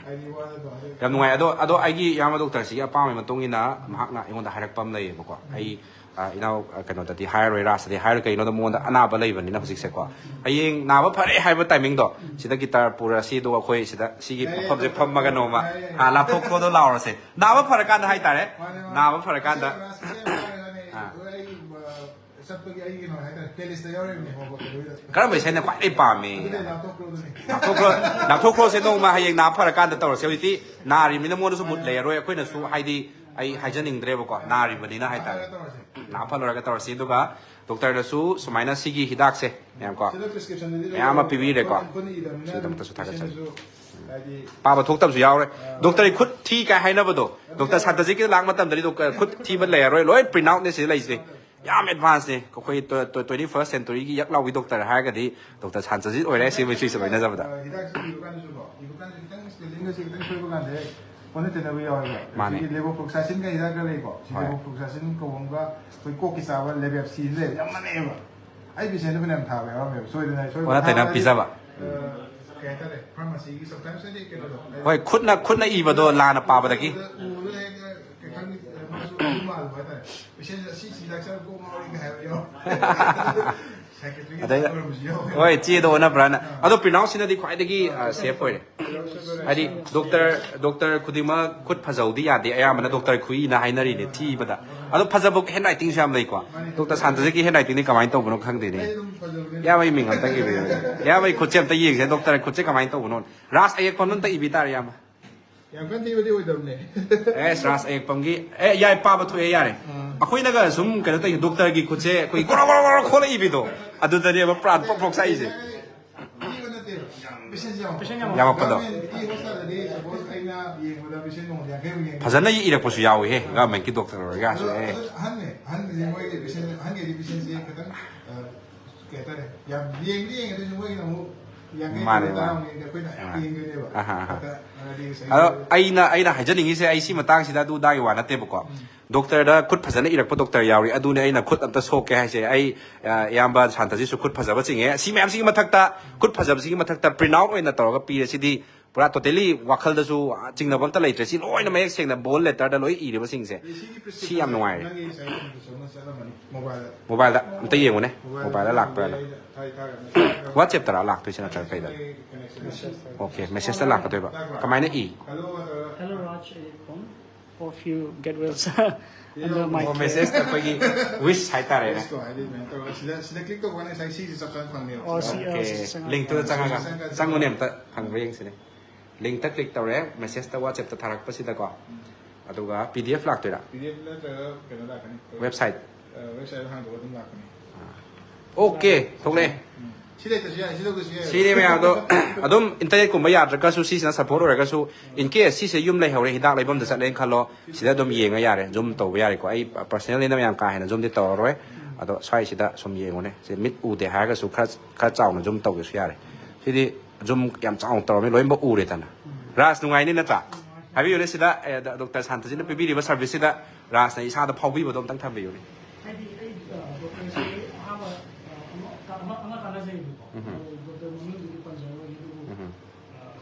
ꯍꯥꯏꯗꯤ ꯋꯥꯗꯕ, ꯑꯗꯩ ꯌꯥꯝ ꯅꯨꯡꯉꯥꯏ꯫ ꯑꯗꯣ, ꯑꯗꯣ ꯑꯩꯒꯤ ꯏꯌꯥꯝꯕ ꯗꯣꯛꯇꯔꯁꯤꯒꯤ ꯑꯄꯥꯝꯕꯒꯤ ꯃꯇꯨꯡ ꯏꯟꯅ ꯃꯍꯥꯛꯅ ꯑꯩꯉꯣꯟꯗ ꯍꯥꯏꯔꯛꯄ ꯑꯃ ꯂꯩꯌꯦꯕꯀꯣ꯫ ꯎꯝ꯫ ꯑꯩ, ꯑ, ꯏꯅꯥꯎ, ꯑ, ꯀꯩꯅꯣꯗꯗꯤ ꯍꯥꯏꯔꯔꯣꯏ, ꯔꯥꯖꯇꯗꯤ ꯍꯥꯏꯔꯣꯏ, ꯀꯩꯒꯤꯅꯣꯗ ꯃꯉꯣꯟꯗ ꯑꯅꯥꯕ ꯂꯩꯕꯅꯤꯅ ꯍꯧꯖꯤꯛꯁꯦꯀꯣ꯫ ꯍꯌꯦꯡ ꯅꯥꯕ ꯐꯔꯦ ꯍꯥꯏꯕ ꯇꯥꯏꯃꯤꯡꯗꯣ, ꯁꯤꯗ ꯒꯤꯇꯥꯔ ꯄꯨꯔꯁꯤ, ꯑꯗꯨꯒ ꯑꯩꯈꯣꯏ ꯁꯤꯗ, ꯁꯤꯒꯤ ꯌꯥꯏ, ꯌꯥꯏ, ꯃꯐꯝꯁꯦ ꯗꯣꯛꯇꯔ꯫ ꯐꯝꯃꯒ ꯅꯣꯡꯃ, ꯌꯥꯏ, ꯌꯥꯏ꯫ ꯑ, ꯂꯥꯞꯊꯣꯛ ꯊꯣꯛꯑꯗ ꯂꯥꯎꯔꯁꯦ꯫ ꯅꯥꯕ ꯐꯔꯀꯥꯟꯗ ꯍꯥꯏꯇꯥꯔꯦ꯫ ꯃꯥꯅꯦ, ꯃꯥꯅꯦ꯫ ꯅꯥꯕ ꯐꯔꯀꯥꯟꯗ꯫ ꯏꯆꯦ ꯔꯥꯖ, ꯏꯆꯦ ꯔꯥꯖ ꯍꯥꯏꯔꯦ꯫ ꯑꯥ꯫ ꯑꯗꯣ ꯑꯩ, ꯑ, ꯆꯠꯄꯒꯤ ꯑꯩꯒꯤ ꯀꯩꯅꯣ ꯍꯥꯏꯇꯥꯔꯦ, ꯄ꯭ꯂꯦꯂꯤꯁꯇ ꯌꯥꯎꯔꯤꯕꯅꯦ, ꯍꯣ, ꯍꯣ, ꯀꯩꯅꯣꯒꯤꯗ꯫ ꯀꯔꯝꯕ ꯏꯁꯩꯅ ꯈ꯭ꯋꯥꯏꯗꯒꯤ ꯄꯥꯝꯃꯤ? ꯑꯗꯨꯗꯤ ꯂꯥꯞꯊꯣꯛꯈ꯭ꯔꯣ ꯑꯗꯨꯅꯤ꯫ ꯂꯥꯞꯊꯣꯛꯈ꯭ꯔꯣ, ꯂꯥꯞꯊꯣꯛꯈ꯭ꯔꯣꯁꯦ ꯅꯣꯡꯃ ꯍꯌꯦꯡ ꯅꯥ ꯐꯔꯀꯥꯟꯗ ꯇꯧꯔꯁꯦ꯫ ꯍꯧꯖꯤꯛꯇꯤ ꯅꯥꯔꯤꯕꯅꯤꯅ ꯃꯉꯣꯟꯗꯁꯨ ꯃꯨꯠ ꯂꯩꯔꯔꯣꯏ, ꯑꯩꯈꯣꯏꯅꯁꯨ ꯍꯥꯏꯗꯤ ꯑꯩ ꯍꯥꯏꯖꯅꯤꯡꯗ꯭ꯔꯦꯕꯀꯣ, ꯅꯥꯔꯤꯕꯅꯤꯅ ꯍꯥꯏꯇꯥꯔꯦ꯫ ꯅꯥ ꯐꯔꯒ ꯇꯧꯔꯁꯤ꯫ ꯅꯥ ꯐꯔꯒ ꯇꯧꯔꯁꯤ, ꯑꯗꯨꯒ ꯗꯣꯛꯇꯔꯅꯁꯨ ꯁꯨꯃꯥꯏꯅ ꯁꯤꯒꯤ ꯍꯤꯗꯥꯛꯁꯦ ꯃꯌꯥꯝ ꯀꯣ, ꯁꯤꯗ ꯄ꯭ꯔꯦꯁꯀ꯭ꯔꯤꯞꯁꯟꯗꯗꯤ ꯂꯣꯏ ꯃꯌꯥꯝ ꯑꯃ ꯌꯥꯎꯔꯦ꯫ ꯄꯤꯕꯤꯔꯦꯀꯣ꯫ ꯑꯩꯈꯣꯏꯅ ꯏꯗꯕꯅꯤꯅ ꯁꯤꯒꯤꯗꯃꯛꯇꯁꯨ ꯊꯥꯒꯠꯆꯔꯤ꯫ ꯄꯦꯁꯦꯟꯗꯁꯨ ꯍꯥꯏꯗꯤ ꯄꯥꯕ ꯊꯣꯛꯇꯕꯁꯨ ꯌꯥꯎꯔꯦ꯫ ꯑꯥ꯫ ꯗꯣꯛꯇꯔꯒꯤ ꯈꯨꯠ ꯊꯤ ꯀꯥꯏ ꯍꯥꯏꯅꯕꯗꯣ, ꯑꯗꯨ ꯗꯣꯛꯇꯔ ꯌꯥꯎꯔꯦ꯫ ꯁꯥꯟꯇꯖꯤꯠꯀꯤꯗ ꯂꯥꯛꯄ ꯃꯇꯝꯗꯗꯤ ꯗꯣꯛꯇꯔ ꯈꯨꯠ ꯊꯤꯕ ꯂꯩꯔꯔꯣꯏ, ꯂꯣꯏ ꯄ꯭ꯔꯤꯟ ꯑꯥꯎꯠꯅꯦ ꯁꯤꯗ ꯂꯩꯁꯦ꯫ ꯌꯥꯝ ꯑꯦꯗꯚꯥꯟꯁꯅꯦ꯫ ꯑꯩꯈꯣꯏ ꯇ꯭ꯋ-, ꯇ꯭ꯋ-, ꯇ꯭ꯋꯦꯟꯇꯤ ꯐꯥꯔꯁ ꯁꯦꯟꯆꯨꯔꯤꯒꯤ ꯌꯛ ꯂꯥꯎꯕꯤ ꯗꯣꯛꯇꯔ ꯍꯥꯏꯔꯒꯗꯤ ꯗꯣꯛꯇꯔ ꯁꯥꯟꯇꯖꯤꯠ ꯑꯣꯏꯔꯦ, ꯁꯤ ꯃꯩꯁꯨꯏꯁꯦ ꯂꯣꯏꯅꯖꯕꯗ꯫ ꯑ, ꯍꯤꯗꯥꯛꯁꯤ ꯏꯕ ꯀꯥꯟꯗꯁꯨꯀꯣ, ꯏꯕ ꯀꯥꯟꯗꯁꯨ ꯈꯤꯇꯪ ꯁ꯭ꯄꯦꯂꯤꯡꯒꯁꯦ ꯈꯤꯇꯪ ꯁꯣꯏꯕ ꯀꯥꯟꯗ ꯍꯦꯛ ꯑꯣꯟꯅ ꯇꯩꯅꯕ ꯌꯥꯎꯋꯦꯕ꯫ ꯃꯥꯅꯦ꯫ ꯑꯩꯈꯣꯏꯒꯤ ꯂꯦꯕꯣꯐ꯭ꯂꯣꯛꯁꯥꯁꯤꯟꯒ ꯍꯤꯗꯥꯛ ꯈꯔ ꯂꯩꯀꯣ꯫ ꯁꯤ ꯍꯣꯏ꯫ ꯂꯦꯕꯣꯐ꯭ꯂꯣꯛꯁꯥꯁꯤꯟ ꯀꯧꯕ ꯑꯃꯒ ꯑꯩꯈꯣꯏ ꯀꯣꯛꯀꯤ ꯆꯥꯕ ꯂꯦꯕꯦꯞꯁꯤꯟ ꯂꯩꯕ ꯌꯥꯝ ꯃꯥꯟꯅꯩꯑꯕ꯫ ꯑꯩ ꯄꯦꯁꯦꯟꯗ ꯐꯅꯌꯥꯝ ꯊꯥꯕ ꯌꯥꯎꯔꯝꯃꯦꯕ, ꯁꯣꯏꯗꯅ ꯑꯩ ꯁꯣꯏꯗꯅ ꯑꯣꯟꯅ ꯇꯩꯅ ꯊꯥꯕ ꯍꯥꯏꯗꯤ, ꯄꯤꯖꯕ꯫ ꯑ, ꯀꯩ ꯍꯥꯏꯇꯥꯔꯦ, ꯐꯥꯔꯃꯥꯁꯤꯒꯤ ꯁꯝꯇꯥꯏꯝꯁ ꯍꯥꯏꯗꯤ ꯀꯩꯅꯣꯗꯣ, ꯍꯥꯏꯗꯤ ꯍꯣꯏ, ꯈꯨꯠꯅ ꯈꯨꯠꯅ ꯏꯕꯗꯣ ꯂꯥꯟꯅ ꯄꯥꯕꯗꯒꯤ꯫ ꯎꯕꯗ ꯍꯦꯛ, ꯑ, ꯀꯩ ꯈꯪꯅꯤ, ꯑ, ꯃꯥꯁꯨ ꯑꯗꯨꯝ ꯃꯥꯜꯂꯨꯕ ꯍꯥꯏꯇꯥꯔꯦ꯫ ꯄꯦꯁꯦꯟꯁꯦ ꯑꯁꯤ ꯁꯤ ꯂꯥꯛꯆꯔ ꯀꯣꯛ ꯉꯥꯎꯔꯤꯒ ꯍꯥꯏꯕ ꯌꯥꯎ꯫ ꯁꯥꯏꯀꯦꯇ꯭ꯔꯤꯒꯤ ꯑꯗꯩ ꯇꯥꯏꯞ ꯑꯣꯏꯔꯝꯕꯁꯨ ꯌꯥꯎꯋꯦ꯫ ꯍꯣꯏ, ꯆꯦꯗꯣ ꯑꯣꯟꯅꯕ꯭ꯔꯥꯅ꯫ ꯑꯗꯣ ꯄ꯭ꯔꯤꯅꯥꯎꯁꯤꯅꯗꯤ ꯈ꯭ꯋꯥꯏꯗꯒꯤ ꯁꯦꯐ ꯑꯣꯏꯔꯦ꯫ ꯍꯥꯏꯗꯤ ꯗꯣꯛꯇꯔ ꯗꯣꯛꯇꯔ ꯈꯨꯗꯤꯡꯃꯛ ꯈꯨꯠ ꯐꯖꯍꯧꯗꯤ ꯌꯥꯗꯦ, ꯑꯌꯥꯝꯕꯅ ꯗꯣꯛꯇꯔ ꯈꯨꯏꯅ ꯍꯥꯏꯅꯔꯤꯅꯦ ꯊꯤꯕꯗ꯫ ꯑꯗꯣ ꯐꯖꯕ ꯍꯦꯟ ꯔꯥꯏꯇꯤꯡꯁꯨ ꯌꯥꯝ ꯂꯩꯀꯣ꯫ ꯗꯣꯛꯇꯔ ꯁꯥꯟꯇꯖꯤꯠꯀꯤ ꯍꯦꯟ ꯔꯥꯏꯇꯤꯡꯗꯤ ꯀꯃꯥꯏꯅ ꯇꯧꯕꯅꯣ ꯈꯪꯗꯦꯅꯦ꯫ ꯑꯩ ꯑꯗꯨꯝ ꯐꯖꯕꯅꯦ꯫ ꯏꯌꯥꯝꯕ, ꯑꯩ ꯃꯤꯡ ꯑꯝꯇ ꯏꯕꯤꯌꯨ꯫ ꯏꯌꯥꯝꯕ, ꯑꯩ ꯈꯨꯠꯁꯦ ꯑꯝꯇ ꯌꯦꯡꯁꯦ, ꯗꯣꯛꯇꯔ ꯈꯨꯠꯁꯦ ꯀꯃꯥꯏꯅ ꯇꯧꯕꯅꯣ꯫ ꯔꯥꯁ ꯑꯌꯦꯛꯄ ꯑꯝꯇ ꯏꯕꯤ ꯇꯥꯔꯦ, ꯏꯌꯥꯝꯕ꯫ ꯌꯥꯝ ꯀꯟꯅ ꯊꯤꯕꯗꯤ ꯑꯣꯏꯗꯕꯅꯦ꯫ ꯑꯦꯁ, ꯔꯥꯁ ꯑꯌꯦꯛꯄꯝꯒꯤ꯫ ꯑꯦ, ꯌꯥꯏ, ꯄꯥꯕ ꯊꯣꯛꯑꯦ, ꯌꯥꯔꯦ꯫ ꯑꯩꯈꯣꯏꯅꯒ ꯁꯨꯝ ꯀꯩꯅꯣ ꯇꯧꯏ, ꯗꯣꯛꯇꯔꯒꯤ ꯈꯨꯠꯁꯦ ꯑꯩꯈꯣꯏ ꯒꯣꯔꯣ ꯒꯣꯔꯣ ꯒꯣꯔꯣ ꯈꯣꯠꯂ ꯏꯕꯤꯗꯣ, ꯑꯗꯨꯗꯅꯦꯕ ꯄ꯭ꯔꯥꯟ ꯄ꯭ꯔꯣꯛ ꯄ꯭ꯔꯣꯛ ꯆꯥꯛꯏꯁꯦ꯫ ꯊꯤꯕ ꯅꯠꯇꯦꯕ, ꯄꯦꯁꯦꯟꯁ ꯌꯥꯝ ꯌꯥꯝꯃꯛꯄꯗꯣ꯫ ꯒꯚꯔꯟꯃꯦꯟꯠꯀꯤ ꯍꯣꯁꯄꯤꯇꯥꯜꯗꯗꯤ ꯁꯄꯣꯁ ꯑꯩꯅ ꯌꯦꯡꯕꯗ ꯄꯦꯁꯦꯟ ꯅꯣꯡꯃꯗ ꯌꯥꯡꯈꯩꯃꯨꯛ ꯌꯦꯡꯉꯦ꯫ ꯐꯖꯅ ꯏꯔꯛꯄꯁꯨ ꯌꯥꯎꯏꯍꯦ, ꯒꯚꯔꯟꯃꯦꯟꯠꯀꯤ ꯗꯣꯛꯇꯔ ꯑꯣꯏꯔꯒꯁꯨ꯫ ꯑꯗꯣ ꯑꯦ, ꯑꯗꯨ ꯑꯍꯟꯅꯦ, ꯑꯍꯟꯁꯦ ꯃꯣꯏꯒꯤ ꯄꯦꯁꯦꯟ, ꯑꯍꯟꯒꯤꯗꯤ ꯄꯦꯁꯦꯟꯁꯦ ꯈꯤꯇꯪ, ꯑ, ꯀꯩ ꯍꯥꯏꯇꯥꯔꯦ, ꯌꯥꯝ ꯌꯦꯡꯗꯤ ꯌꯦꯡꯉꯦ, ꯑꯗꯨꯁꯨ ꯃꯣꯏꯒꯤꯅ ꯑꯃꯨꯛ ꯌꯥꯡꯈꯩ ꯃꯥꯅꯦ, ꯇꯔꯥ ꯃꯥꯅꯦ꯫ ꯑꯃꯨꯛ ꯌꯦꯡꯉꯦ, ꯑꯩꯈꯣꯏꯅ ꯑꯥ꯫ ꯌꯦꯡꯗꯣꯏꯅꯦꯕ꯫ ꯑꯍꯥ, ꯑꯍꯥ꯫ ꯑꯗ, ꯍꯥꯏꯗꯤ ꯉꯁꯥꯏꯒꯤ ꯑꯗꯣ ꯑꯩꯅ ꯑꯩꯅ ꯍꯥꯏꯖꯅꯤꯡꯉꯤꯁꯦ, ꯑꯩ ꯁꯤ ꯃꯇꯥꯡꯁꯤꯗ ꯑꯗꯨ ꯑꯗꯥꯒꯤ ꯋꯥ ꯅꯠꯇꯦꯕꯀꯣ꯫ ꯗꯣꯛꯇꯔꯗ ꯈꯨꯠ ꯐꯖꯅ ꯏꯔꯛꯄ ꯗꯣꯛꯇꯔ ꯌꯥꯎꯔꯤ, ꯑꯗꯨꯅꯦ ꯑꯩꯅ ꯈꯨꯠ ꯑꯝꯇ ꯁꯣꯛꯀꯦ ꯍꯥꯏꯁꯦ꯫ ꯑꯩ, ꯑ, ꯏꯌꯥꯝꯕ ꯁꯥꯟꯇꯖꯤꯠꯁꯨ ꯈꯨꯠ ꯐꯖꯕ ꯆꯤꯡꯉꯦ꯫ ꯁꯤ ꯃꯌꯥꯝꯁꯤꯒꯤ ꯃꯊꯛꯇ, ꯈꯨꯠ ꯐꯖꯕꯁꯤꯒꯤ ꯃꯊꯛꯇ ꯄ꯭ꯔꯤꯟ ꯑꯥꯎꯠ ꯑꯣꯏꯅ ꯇꯧꯔꯒ ꯄꯤꯔꯦ꯫ ꯁꯤꯗꯤ ꯄꯨꯔꯥ ꯇꯣꯇꯦꯂꯤ ꯋꯥꯈꯜꯗꯁꯨ ꯆꯤꯡꯅꯕ ꯑꯝꯇ ꯂꯩꯇ꯭ꯔꯦ꯫ ꯁꯤ ꯂꯣꯏꯅ ꯃꯌꯦꯛ ꯁꯦꯡꯅ ꯕꯣꯜ ꯂꯦꯇꯔꯗ ꯂꯣꯏ ꯏꯔꯤꯕꯁꯤꯡꯁꯦ꯫ ꯁꯤ ꯌꯥꯝ ꯅꯨꯡꯉꯥꯏꯔꯦ꯫ ꯅꯪꯒꯤ ꯉꯁꯥꯏ ꯀꯩꯅꯣꯗꯨꯁꯨ ꯑꯃ ꯆꯠꯂꯝꯃꯅꯤ, ꯃꯣꯕꯥꯏꯜꯗ꯫ ꯃꯣꯕꯥꯏꯜꯗ ꯑꯝꯇ ꯌꯦꯡꯉꯨꯅꯦ꯫ ꯃꯣꯕꯥꯏꯜꯗ ꯂꯥꯛꯄ꯭ꯔꯥꯅ꯫ ꯑꯩꯅ ꯊꯥꯏ ꯊꯥꯒꯠꯂꯦ꯫ WhatsApp ꯇꯔꯥ ꯂꯥꯛꯇꯣꯏꯁꯦ ꯅꯠꯇ꯭ꯔꯒ ꯀꯩꯗ? ꯀꯅꯦꯛꯁꯟ꯫ ꯑꯣꯀꯦ, ꯃꯦꯁꯦꯖꯇ ꯂꯥꯛꯀꯗꯣꯏꯕ꯫ ꯀꯃꯥꯏꯅ ꯏ? ꯍꯜꯂꯣ, ꯑ, Hello Raj, I hope you get well. Hello, my ꯑꯣ, ꯃꯦꯁꯦꯖꯇ ꯑꯩꯈꯣꯏꯒꯤ ꯋꯤꯁ ꯍꯥꯏꯇꯥꯔꯦꯅꯦ꯫ ꯀꯣ ꯍꯥꯏꯗꯤ ꯑꯗꯨꯃꯥꯏꯅ ꯇꯧꯔꯒ ꯁꯤꯗ, ꯁꯤꯗ ꯀ꯭ꯂꯤꯛ ꯇꯧꯕ ꯀꯥꯟꯗ ꯉꯁꯥꯏ ꯁꯤꯁꯦ ꯆꯞ ꯆꯥꯅ ꯐꯪꯅꯦꯕ꯫ ꯑꯣ, ꯁꯤ, ꯑꯣꯀꯦ, ꯁꯤ ꯆꯪꯉꯒ꯫ ꯂꯤꯡꯇꯨꯗ ꯆꯪꯉꯒ ꯆꯪꯉꯨꯅꯦ, ꯑꯝꯇ ꯐꯪꯕ꯭ꯔꯥ ꯌꯦꯡꯁꯤꯅꯦ꯫ ꯂꯤꯡꯇ ꯀ꯭ꯂꯤꯛ ꯇꯧꯔꯦ, ꯃꯦꯁꯦꯖꯇ WhatsApp-ꯇ ꯊꯥꯔꯛꯄꯁꯤꯗꯀꯣ꯫ ꯑꯗꯨꯒ PDF ꯂꯥꯛꯇꯣꯏꯔꯥ? PDF ꯅꯠꯇ꯭ꯔꯒ ꯀꯩꯅꯣ ꯂꯥꯛꯀꯅꯤ꯫ ꯋꯦꯕꯁꯥꯏꯠ꯫ ꯑ, ꯋꯦꯕꯁꯥꯏꯠ ꯍꯥꯡꯗꯣꯛꯑꯒ ꯑꯗꯨꯝ ꯂꯥꯛꯀꯅꯤ꯫ ꯑꯣꯀꯦ, ꯊꯣꯛꯂꯛꯑꯦ꯫ ꯁꯤ ꯂꯩꯇ꯭ꯔꯁꯨ ꯌꯥꯏ, ꯁꯤ ꯂꯧꯗ꯭ꯔꯁꯨ ꯌꯥꯏ꯫ ꯁꯤꯅꯦ ꯃꯌꯥꯝꯗꯣ꯫ ꯑꯗꯨꯝ ꯏꯟꯇꯔꯅꯦꯠꯀꯨꯝꯕ ꯌꯥꯗ꯭ꯔꯒꯁꯨ, ꯁꯤꯁꯤꯅ ꯁꯞꯄꯣꯔꯠ ꯑꯣꯏꯔꯒꯁꯨ, in case ꯁꯤꯁꯦ ꯌꯨꯝ ꯂꯩꯍꯧꯔꯦ, ꯍꯤꯗꯥꯛ ꯂꯩꯐꯝꯗ ꯆꯠꯂꯦꯅ ꯈꯜꯂꯣ, ꯁꯤꯗ ꯑꯗꯨꯝ ꯌꯦꯡꯉ ꯌꯥꯔꯦ, ꯖꯨꯝ ꯇꯧꯕ ꯌꯥꯔꯦꯀꯣ꯫ ꯑꯩ ꯄꯔꯁꯅꯦꯜꯅꯤꯅ ꯌꯥꯝ ꯀꯥ ꯍꯦꯟꯅ ꯖꯨꯝꯗꯤ ꯇꯧꯔꯔꯣꯏ꯫ ꯑꯗꯣ ꯁ꯭ꯋꯥꯏꯁꯤꯗ ꯁꯨꯝ ꯌꯦꯡꯉꯨꯅꯦ꯫ ꯁꯤ ꯃꯤꯠ ꯎꯗꯦ ꯍꯥꯏꯔꯒꯁꯨ ꯈꯔ, ꯈꯔ ꯆꯥꯎꯅ ꯖꯨꯝ ꯇꯧꯒꯦꯁꯨ ꯌꯥꯔꯦ꯫ ꯁꯤꯗꯤ ꯖꯨꯝ ꯌꯥꯝ ꯆꯥꯎꯅ ꯇꯧꯔꯃꯤ, ꯂꯣꯏꯅꯃꯛ ꯎꯔꯦꯗꯅ꯫ ꯔꯥꯖ, ꯅꯨꯡꯉꯥꯏꯅꯤ ꯅꯠꯇ꯭ꯔꯥ? ꯍꯥꯏꯕꯤꯌꯨꯅꯦ, ꯁꯤꯗ, ꯑꯦ, ꯗ-, ꯗꯣꯛꯇꯔ ꯁꯥꯟꯇꯖꯤꯠꯅ ꯄꯤꯕꯤꯔꯤꯕ ꯁꯔꯚꯤꯁꯁꯤꯗ ꯔꯥꯖꯅ ꯏꯁꯥꯗ ꯐꯥꯎꯕꯤꯕꯗꯣ ꯑꯝꯇꯪ ꯊꯝꯕꯤꯌꯨꯅꯦ꯫ ꯍꯥꯏꯗꯤ ꯑꯩ, ꯑ, ꯗꯣꯛꯇꯔꯁꯦ ꯑꯍꯥꯟꯕ, ꯑ,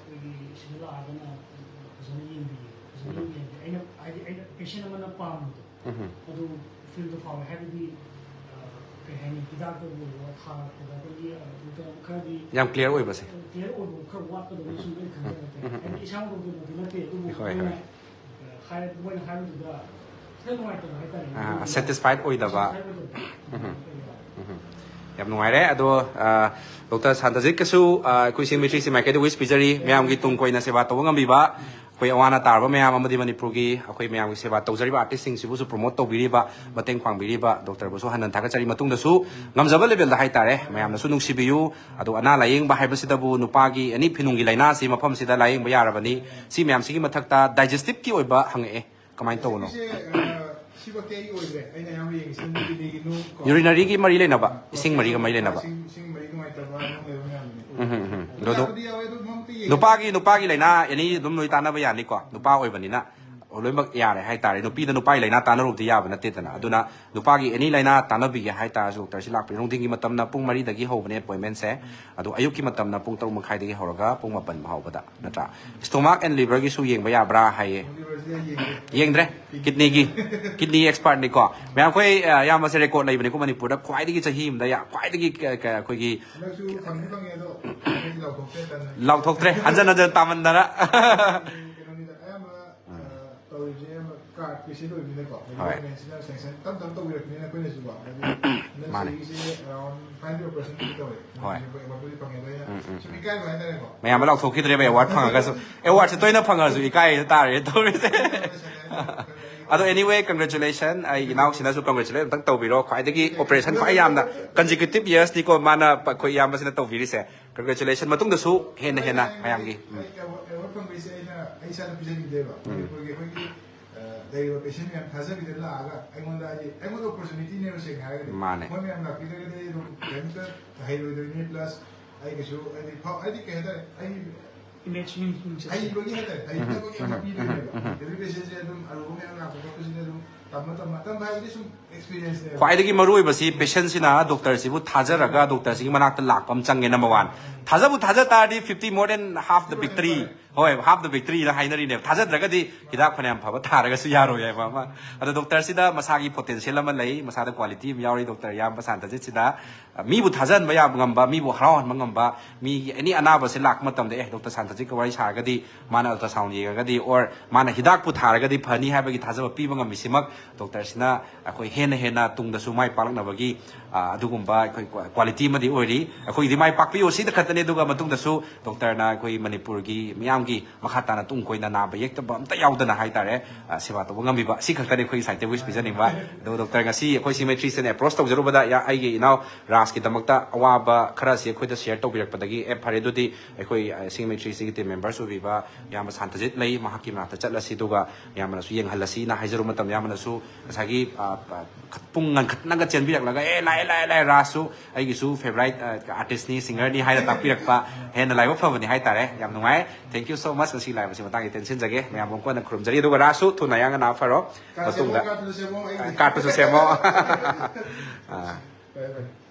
ꯄꯦꯁꯦꯟ ꯑꯃꯅ ꯄꯥꯝꯕꯗꯣ, ꯎꯝ꯫ ꯑꯗꯨ ꯐꯤꯜꯗ ꯐꯥꯎꯔꯦ ꯍꯥꯏꯕꯗꯤ, ꯑ, ꯀꯩ ꯍꯥꯏꯅꯤ, ꯍꯤꯗꯥꯛꯇ ꯑꯣꯏꯔꯣ, ꯊꯥꯔꯛꯄꯗ ꯑꯩꯈꯣꯏꯒꯤ, ꯑ, ꯗꯣꯛꯇꯔ ꯈꯔꯗꯤ ꯌꯥꯝ ꯀ꯭ꯂꯤꯌꯥꯔ ꯑꯣꯏꯕꯁꯦ꯫ ꯀ꯭ꯂꯤꯌꯥꯔ ꯑꯣꯏꯕ ꯈꯔ ꯋꯥꯠꯀꯗꯕ ꯁꯨꯝ ꯑꯩ ꯈꯟꯖꯕꯗꯤ꯫ ꯎꯝ, ꯎꯝ, ꯍꯥꯏꯗꯤ ꯏꯁꯥꯃꯛ ꯗꯣꯛꯇꯔꯃꯛꯇꯤ ꯅꯠꯇꯦ, ꯑꯗꯨꯕꯨ ꯍꯣꯏ, ꯑꯩꯈꯣꯏꯅ, ꯍꯣꯏ꯫ ꯑ, ꯍꯥꯏꯔ-, ꯃꯣꯏꯅ ꯍꯥꯏꯕꯗꯨꯗ ꯈꯤꯇꯪ ꯅꯨꯡꯉꯥꯏꯇꯕ ꯍꯥꯏꯇꯥꯔꯦ꯫ ꯑꯥ, ꯑꯗꯨꯒꯤ ꯁꯦꯇꯤꯁꯐꯥꯏꯠ ꯑꯣꯏꯗꯕ꯫ ꯁꯦꯇꯤꯁꯐꯥꯏꯠ ꯑꯣꯏꯗꯕ꯫ ꯎꯝ, ꯎꯝ꯫ ꯌꯥꯝ ꯅꯨꯡꯉꯥꯏꯔꯦ꯫ ꯑꯗꯣ, ꯑ, ꯗꯣꯛꯇꯔ ꯁꯥꯟꯇꯖꯤꯠꯀꯁꯨ, ꯑ, ꯑꯩꯈꯣꯏ ꯁꯤꯡ ꯃꯤꯇ꯭ꯔꯤꯁꯤ ꯃꯥꯏꯀꯩꯗꯒꯤ wish ꯄꯤꯖꯔꯤ꯫ ꯃꯌꯥꯝꯒꯤ ꯇꯨꯡ ꯀꯣꯏꯅ ꯁꯦꯕꯥ ꯇꯧꯕ ꯉꯝꯕꯤꯕ, ꯑꯩꯈꯣꯏ ꯑꯋꯥ ꯑꯅꯥ ꯇꯥꯔꯕ ꯃꯌꯥꯝ ꯑꯃꯗꯤ ꯃꯅꯤꯄꯨꯔꯒꯤ ꯑꯩꯈꯣꯏ ꯃꯌꯥꯝꯒꯤ ꯁꯦꯕꯥ ꯇꯧꯖꯔꯤꯕ ꯑꯥꯔꯇꯤꯁꯁꯤꯡꯁꯤꯕꯨꯁꯨ ꯄ꯭ꯔꯣꯃꯣꯠ ꯇꯧꯕꯤꯔꯤꯕ, ꯃꯇꯦꯡ ꯄꯥꯡꯕꯤꯔꯤꯕ ꯗꯣꯛꯇꯔꯕꯨꯁꯨ ꯍꯟꯅ ꯊꯥꯒꯠꯆꯔꯤ꯫ ꯃꯇꯨꯡꯗꯁꯨ ꯉꯝꯖꯕ ꯂꯦꯚꯦꯜꯗ ꯍꯥꯏꯇꯥꯔꯦ, ꯃꯌꯥꯝꯅꯁꯨ ꯅꯨꯡꯁꯤꯕꯤꯌꯨ꯫ ꯑꯗꯣ ꯑꯅꯥ ꯂꯥꯏꯌꯦꯡꯕ ꯍꯥꯏꯕꯁꯤꯗꯕꯨ ꯅꯨꯄꯥꯒꯤ ꯑꯦꯅꯤ ꯐꯤꯅꯨꯡꯒꯤ ꯂꯥꯏꯅꯥꯁꯤ ꯃꯐꯝꯁꯤꯗ ꯂꯥꯏꯌꯦꯡꯕ ꯌꯥꯔꯕꯅꯤ꯫ ꯁꯤ ꯃꯌꯥꯝꯁꯤꯒꯤ ꯃꯊꯛꯇ ꯗꯥꯏꯖꯦꯁꯇꯤꯞꯀꯤ ꯑꯣꯏꯕ ꯍꯪꯉꯛꯑꯦ꯫ ꯀꯃꯥꯏꯅ ꯇꯧꯕꯅꯣ? ꯁꯤꯁꯦ, ꯑ, ꯁꯤꯃꯛꯇꯤ ꯑꯩꯒꯤ ꯑꯣꯏꯗ꯭ꯔꯦ꯫ ꯑꯩꯅ ꯑꯌꯥꯝꯕ ꯌꯦꯡꯉꯤꯁꯤꯅ ꯀꯤꯗꯅꯤꯒꯤ ꯅꯨꯡ ꯀꯣ꯫ ꯌꯨꯔꯤꯅꯔꯤꯒꯤ ꯃꯔꯤ ꯂꯩꯅꯕ, ꯏꯁꯤꯡ ꯃꯔꯤꯒ ꯃꯔꯤ ꯂꯩꯅꯕ꯫ ꯏꯁꯤꯡ, ꯏꯁꯤꯡ ꯃꯔꯤ ꯅꯨꯡꯉꯥꯏꯇꯕ ꯅꯨꯡ ꯂꯩꯕ ꯃꯌꯥꯝꯗꯨꯅꯤ꯫ ꯎꯝ, ꯎꯝ, ꯎꯝ꯫ ꯑꯗꯣ ꯌꯥꯕꯨꯗꯤ ꯌꯥꯎꯋꯦ, ꯑꯗꯨ ꯃꯛꯇꯤ ꯌꯦꯡꯉꯦ꯫ ꯅꯨꯄꯥꯒꯤ, ꯅꯨꯄꯥꯒꯤ ꯂꯥꯏꯅꯥ ꯑꯦꯅꯤ ꯑꯗꯨꯝ ꯂꯣꯏ ꯇꯥꯟꯅꯕ ꯌꯥꯅꯤꯀꯣ, ꯅꯨꯄꯥ ꯑꯣꯏꯕꯅꯤꯅ ꯂꯣꯏꯅꯃꯛ ꯌꯥꯔꯦ ꯍꯥꯏꯇꯥꯔꯦ꯫ ꯅꯨꯄꯤꯗ ꯅꯨꯄꯥꯒꯤ ꯂꯥꯏꯅꯥ ꯇꯥꯟꯅꯔꯨꯕꯗꯤ ꯌꯥꯕ ꯅꯠꯇꯦꯗꯅ꯫ ꯑꯗꯨꯅ ꯅꯨꯄꯥꯒꯤ ꯑꯦꯅꯤ ꯂꯥꯏꯅꯥ ꯇꯥꯟꯅꯕꯤꯒꯦ ꯍꯥꯏꯇꯥꯔꯁꯨ ꯗꯣꯛꯇꯔꯁꯤ ꯂꯥꯛꯄꯤꯌꯨ꯫ ꯅꯨꯡꯊꯤꯟꯒꯤ ꯃꯇꯝꯅ ꯄꯨꯡ ꯃꯔꯤꯗꯒꯤ ꯍꯧꯕꯅꯦ ꯑꯦꯄꯣꯏꯟꯃꯦꯟꯁꯦ꯫ ꯑꯗꯣ ꯑꯌꯨꯛꯀꯤ ꯃꯇꯝꯅ ꯄꯨꯡ ꯇꯔꯨꯛ ꯃꯈꯥꯏꯗꯒꯤ ꯍꯧꯔꯒ ꯄꯨꯡ ꯃꯥꯄꯟ ꯐꯥꯎꯕꯗ, ꯅꯠꯇ꯭ꯔꯥ? Stomach and liverꯒꯤꯁꯨ ꯌꯦꯡꯕ ꯌꯥꯕ꯭ꯔꯥ ꯍꯥꯏꯌꯦ꯫ ꯂꯤꯚꯔꯁꯤꯗ ꯌꯦꯡꯒꯦ꯫ ꯌꯦꯡꯗ꯭ꯔꯦ꯫ ꯀꯤꯗꯅꯤꯒꯤ, ꯀꯤꯗꯅꯤ ꯑꯦꯛꯁꯄꯥꯔꯠꯅꯤꯀꯣ꯫ ꯃꯌꯥꯝ ꯑꯩꯈꯣꯏ, ꯑ, ꯏꯌꯥꯝꯕꯁꯦ ꯔꯦꯀꯣꯔꯗ ꯂꯩꯕꯅꯤꯀꯣ, ꯃꯅꯤꯄꯨꯔꯗ ꯈ꯭ꯋꯥꯏꯗꯒꯤ ꯆꯍꯤ ꯑꯃꯗ ꯌꯥ-, ꯈ꯭ꯋꯥꯏꯗꯒꯤ ꯀ-, ꯀ-, ꯑꯩꯈꯣꯏꯒꯤ ꯍꯟꯗꯛꯁꯨ ꯐꯪꯗꯤ ꯐꯪꯉꯦ, ꯑꯗꯣ ꯑꯩ ꯂꯥꯎꯊꯣꯛꯇ꯭ꯔꯦ, ꯇꯟꯗꯅ꯫ ꯂꯥꯎꯊꯣꯛꯇ꯭ꯔꯦ, ꯍꯟꯖꯟ ꯍꯟꯖꯟ ꯇꯥꯃꯟꯗꯅ꯫ ꯀꯩꯅꯣꯅꯤꯗ, ꯑꯌꯥꯝꯕ, ꯑ, ꯇꯧꯔꯤꯁꯦ ꯑꯌꯥꯝꯕ ꯀꯥꯔꯠꯀꯤ ꯁꯤ ꯑꯣꯏꯕꯅꯤꯅꯀꯣ, ꯍꯥꯏꯗꯤ ꯍꯣꯏ꯫ ꯒꯣꯔꯃꯦꯟꯁꯤꯅ ꯁꯦꯡꯁꯟ ꯇꯞ ꯇꯞ ꯇꯧꯕꯤꯔꯛꯄꯅꯤꯅ ꯑꯩꯈꯣꯏꯅꯁꯨꯀꯣ꯫ ꯍꯥꯏꯗꯤ ꯍꯟꯗꯛ ꯃꯥꯅꯦ꯫ ꯆꯍꯤꯁꯦ ꯑꯦꯔꯥꯎꯟ ꯐꯥꯏꯚ ꯍꯟꯗ꯭ꯔꯦꯗ ꯄꯔꯁꯦꯟ ꯇꯧꯋꯦ꯫ ꯍꯣꯏ꯫ ꯑꯦꯋꯥꯔꯗꯄꯨꯗꯤ ꯐꯪꯉꯦ, ꯑꯗꯣ ꯑꯩꯅ ꯎꯝ, ꯎꯝ꯫ ꯁꯨꯝ ꯏꯀꯥꯏꯕ ꯍꯥꯏꯇꯥꯔꯦꯀꯣ꯫ ꯃꯌꯥꯝ ꯂꯥꯎꯊꯣꯛꯈꯤꯗ꯭ꯔꯦꯕ ꯑꯦꯋꯥꯔꯗ ꯐꯪꯉꯒꯁꯨ꯫ ꯑꯦꯋꯥꯔꯗꯁꯦ ꯇꯣꯏꯅ ꯐꯪꯉꯁꯨ ꯏꯀꯥꯏ ꯇꯥꯔꯦ ꯇꯧꯔꯤꯁꯦ꯫ ꯑꯗꯣ anyway, congratulation꯫ ꯑꯩ ꯏꯅꯥꯎꯁꯤꯅꯁꯨ congratulate ꯑꯝꯇꯪ ꯇꯧꯕꯤꯔꯣ꯫ ꯈ꯭ꯋꯥꯏꯗꯒꯤ operation ꯈ꯭ꯋꯥꯏ ꯌꯥꯝꯅ consecutive yearsꯅꯤꯀꯣ ꯃꯥꯅ ꯄ-, ꯑꯩꯈꯣꯏ ꯏꯌꯥꯝꯕꯁꯤꯅ ꯇꯧꯕꯤꯔꯤꯁꯦ꯫ Congratulation꯫ ꯃꯇꯨꯡꯗꯁꯨ ꯍꯦꯟꯅ ꯍꯦꯟꯅ ꯃꯌꯥꯝꯒꯤ꯫ ꯎꯝ꯫ ꯑꯩ ꯑꯦꯋꯥꯔꯗ ꯐꯪꯕꯩꯁꯦ ꯑꯩꯅ, ꯑꯩ ꯏꯁꯥꯗ ꯄꯤꯖꯅꯤꯡꯗꯦꯕ꯫ ꯎꯝ꯫ ꯃꯅꯤꯄꯨꯔꯒꯤ ꯑꯩꯈꯣꯏꯒꯤ, ꯑ, ꯂꯩꯔꯤꯕ ꯄꯦꯁꯦꯟ ꯃꯌꯥꯝ ꯊꯥꯖꯕꯤꯗ ꯂꯥꯛꯑꯒ ꯑꯩꯉꯣꯟꯗ, ꯍꯥꯏꯗꯤ ꯑꯩꯉꯣꯟꯗ ꯑꯣꯄꯣꯔꯆꯨꯅꯤꯇꯤꯅꯦꯕ, ꯁꯦꯡꯅ ꯍꯥꯏꯔꯒꯗꯤ꯫ ꯃꯥꯅꯦ꯫ ꯃꯣꯏ ꯃꯌꯥꯝ ꯂꯥꯛꯄꯤꯗ꯭ꯔꯒꯗꯤ ꯑꯩ ꯑꯗꯨꯝ ꯀꯩꯝꯇ ꯍꯩꯔꯣꯏꯗꯣꯏꯅꯤ꯫ ꯄ꯭ꯂꯁ ꯑꯩꯒꯤꯁꯨ ꯍꯥꯏꯗꯤ ꯐ-, ꯍꯥꯏꯗꯤ ꯀꯩ ꯍꯥꯏꯇꯥꯔꯦ, ꯑꯩ ꯏꯃꯦꯖ ꯌꯨꯝ ꯌꯨꯝ ꯆꯠꯁꯦ꯫ ꯍꯩꯕꯒꯤ ꯍꯥꯏꯇꯥꯔꯦ, ꯍꯩꯅꯕꯒꯤ ꯑꯃ ꯎꯝ, ꯄꯤꯗꯣꯏꯅꯦꯕ꯫ ꯎꯝ, ꯎꯝ꯫ ꯑꯦꯕ꯭ꯔꯤ ꯄꯦꯁꯦꯟꯁꯦ ꯑꯗꯨꯝ ꯑꯔꯨꯕ ꯃꯌꯥꯝ ꯂꯥꯛꯄ ꯈꯣꯠꯄꯁꯤꯗ ꯑꯗꯨꯝ ꯃꯇꯝ ꯃꯇꯝ ꯍꯥꯏꯕꯗꯤ ꯁꯨꯝ ꯑꯦꯛꯁꯄꯤꯔꯤꯌꯦꯟꯁꯅꯦꯕ꯫ ꯈ꯭ꯋꯥꯏꯗꯒꯤ ꯃꯔꯨ ꯑꯣꯏꯕꯁꯤ ꯄꯦꯁꯦꯟꯁꯤꯅ ꯗꯣꯛꯇꯔꯁꯤꯕꯨ ꯊꯥꯖꯔꯒ ꯗꯣꯛꯇꯔꯁꯤꯒꯤ ꯃꯅꯥꯛꯇ ꯂꯥꯛꯄ ꯑꯃ ꯆꯪꯉꯦ, ꯅꯝꯕꯔ ꯋꯥꯟ꯫ ꯊꯥꯖꯕꯨ ꯊꯥꯖ ꯇꯥꯔꯗꯤ fifty more than half the victory. ꯍꯣꯏ, half the victory ꯅ ꯍꯥꯏꯅꯔꯤꯅꯦꯕ꯫ ꯊꯥꯖꯗ꯭ꯔꯒꯗꯤ ꯍꯤꯗꯥꯛ ꯐꯅꯌꯥꯝ ꯐꯕ ꯊꯥꯔꯒꯁꯨ ꯌꯥꯔꯣꯏ ꯍꯥꯏꯕ ꯑꯃ꯫ ꯑꯗꯣ ꯗꯣꯛꯇꯔꯁꯤꯗ ꯃꯁꯥꯒꯤ ꯄꯣꯇꯦꯟꯁꯤꯌꯦꯜ ꯑꯃ ꯂꯩ, ꯃꯁꯥꯗ ꯀ꯭ꯋꯥꯂꯤꯇꯤ ꯑꯃ ꯌꯥꯎꯔꯤ ꯗꯣꯛꯇꯔ ꯏꯌꯥꯝꯕ ꯁꯥꯟꯇꯖꯤꯠꯁꯤꯗ꯫ ꯃꯤꯕꯨ ꯊꯥꯖꯍꯟꯕ ꯌꯥꯕ ꯉꯝꯕ, ꯃꯤꯕꯨ ꯍꯔꯥꯎꯍꯟꯕ ꯉꯝꯕ, ꯃꯤꯒꯤ ꯑꯦꯅꯤ ꯑꯅꯥꯕꯁꯦ ꯂꯥꯛꯄ ꯃꯇꯝꯗ ꯑꯦ ꯗꯣꯛꯇꯔ ꯁꯥꯟꯇꯖꯤꯠꯀ ꯋꯥꯔꯤ ꯁꯥꯔꯒꯗꯤ, ꯃꯥꯅ ꯑꯜꯇ꯭ꯔꯥꯁꯥꯎꯟ ꯌꯦꯡꯉꯒꯗꯤ, ꯑꯣꯔ ꯃꯥꯅ ꯍꯤꯗꯥꯛꯄꯨ ꯊꯥꯔꯒꯗꯤ ꯐꯅꯤ ꯍꯥꯏꯕꯒꯤ ꯊꯥꯖꯕ ꯄꯤꯕ ꯉꯝꯃꯤꯁꯤꯃꯛ ꯗꯣꯛꯇꯔꯁꯤꯅ ꯑꯩꯈꯣꯏ ꯍꯦꯟꯅ ꯍꯦꯟꯅ ꯇꯨꯡꯗꯁꯨ ꯃꯥꯏ ꯄꯥꯛꯂꯛꯅꯕꯒꯤ ꯑ, ꯑꯗꯨꯒꯨꯝꯕ ꯑꯩꯈꯣꯏ ꯀ꯭ꯋꯥ- ꯀ꯭ꯋꯥꯂꯤꯇꯤ ꯑꯃꯗꯤ ꯑꯣꯏꯔꯤ꯫ ꯑꯩꯈꯣꯏꯒꯤꯗꯤ ꯃꯥꯏ ꯄꯥꯛꯄꯤꯌꯨ ꯁꯤꯗ ꯈꯛꯇꯅꯤ꯫ ꯑꯗꯨꯒ ꯃꯇꯨꯡꯗꯁꯨ ꯗꯣꯛꯇꯔꯅ ꯑꯩꯈꯣꯏ ꯃꯅꯤꯄꯨꯔꯒꯤ ꯃꯤꯌꯥꯝꯒꯤ ꯃꯈꯥ ꯇꯥꯅ ꯇꯨꯡ ꯀꯣꯏꯅ ꯅꯥꯕ ꯌꯦꯛꯇꯕ ꯑꯝꯇ ꯌꯥꯎꯗꯅ ꯍꯥꯏꯇꯥꯔꯦ, ꯑ, ꯁꯦꯕꯥ ꯇꯧꯕ ꯉꯝꯕꯤꯕ, ꯁꯤ ꯈꯛꯇꯅꯤ ꯑꯩꯈꯣꯏ ꯁꯥꯏꯠꯇ ꯋꯤꯁ ꯄꯤꯖꯅꯤꯡꯕ꯫ ꯑꯗꯨꯒ ꯗꯣꯛꯇꯔ ꯉꯁꯤ ꯑꯩꯈꯣꯏ ꯁꯤꯃꯦꯇ꯭ꯔꯤꯁꯤꯅ ꯑꯦꯄ꯭ꯔꯣꯁ ꯇꯧꯖꯔꯨꯕꯗ ꯌꯥ- ꯑꯩꯒꯤ ꯏꯅꯥꯎ ꯔꯥꯖꯀꯤꯗꯃꯛꯇ ꯑꯋꯥꯕ ꯈꯔꯁꯤ ꯑꯩꯈꯣꯏꯗ ꯁꯤꯌꯔ ꯇꯧꯕꯤꯔꯛꯄꯗꯒꯤ ꯑꯦ ꯐꯔꯦ ꯑꯗꯨꯗꯤ ꯑꯩꯈꯣꯏ ꯁꯤꯃꯦꯇ꯭ꯔꯤꯁꯤꯒꯤ ꯇꯤꯝ ꯃꯦꯝꯕꯔꯁ ꯑꯣꯏꯕꯤꯕ ꯏꯌꯥꯝꯕ ꯁꯥꯟꯇꯖꯤꯠ ꯂꯩ, ꯃꯍꯥꯛꯀꯤ ꯃꯅꯥꯛꯇ ꯆꯠꯂꯁꯤ ꯑꯗꯨꯒ ꯏꯌꯥꯝꯕꯅꯁꯨ ꯌꯦꯡꯍꯜꯂꯁꯤꯅ ꯍꯥꯏꯖꯔꯨꯕ ꯃꯇꯝꯗ ꯏꯌꯥꯝꯕꯅꯁꯨ ꯉꯁꯥꯏꯒꯤ ꯑ, ꯑ, ꯄꯨꯡ ꯉꯟꯈꯠꯅꯒ ꯆꯦꯟꯕꯤꯔꯛꯂꯒ ꯑꯦ ꯂꯥꯛꯑꯦ ꯂꯥꯛꯑꯦ ꯂꯥꯛꯑꯦ, ꯔꯥꯖꯁꯨ ꯑꯩꯒꯤꯁꯨ ꯐꯦꯚꯣꯔꯥꯏꯠ ꯑꯥꯔꯇꯤꯁꯅꯤ, ꯁꯤꯡꯒꯔꯅꯤ ꯍꯥꯏꯅ ꯇꯥꯛꯄꯤꯔꯛꯄ ꯍꯦꯟꯅ ꯂꯥꯏꯕꯛ ꯐꯕꯅꯤ ꯍꯥꯏꯇꯥꯔꯦ꯫ ꯌꯥꯝ ꯅꯨꯡꯉꯥꯏ꯫ Thank you so much꯫ ꯉꯁꯤ ꯂꯥꯏꯕꯁꯤ ꯃꯇꯥꯡꯗ ꯇꯦꯟꯁꯤꯟꯖꯒꯦ꯫ ꯃꯌꯥꯝꯕꯨ ꯑꯃꯨꯛ ꯍꯟꯅ ꯈꯨꯔꯨꯝꯖꯔꯤ꯫ ꯑꯗꯨꯒ ꯔꯥꯖꯁꯨ ꯊꯨꯅ ꯌꯥꯡꯅ ꯅꯥ ꯐꯔꯣ꯫ ꯀꯥꯔꯠ ꯁꯦꯝꯃꯣ, ꯃꯇꯨꯡꯗ ꯀꯥꯔꯠꯇꯨꯁꯨ ꯁꯦꯝꯃꯣ, ꯑꯩ ꯀꯥꯔꯠꯇꯨꯁꯨ ꯁꯦꯝꯃꯣ꯫ ꯑꯥ꯫ ꯐꯔꯦ, ꯐꯔꯦ꯫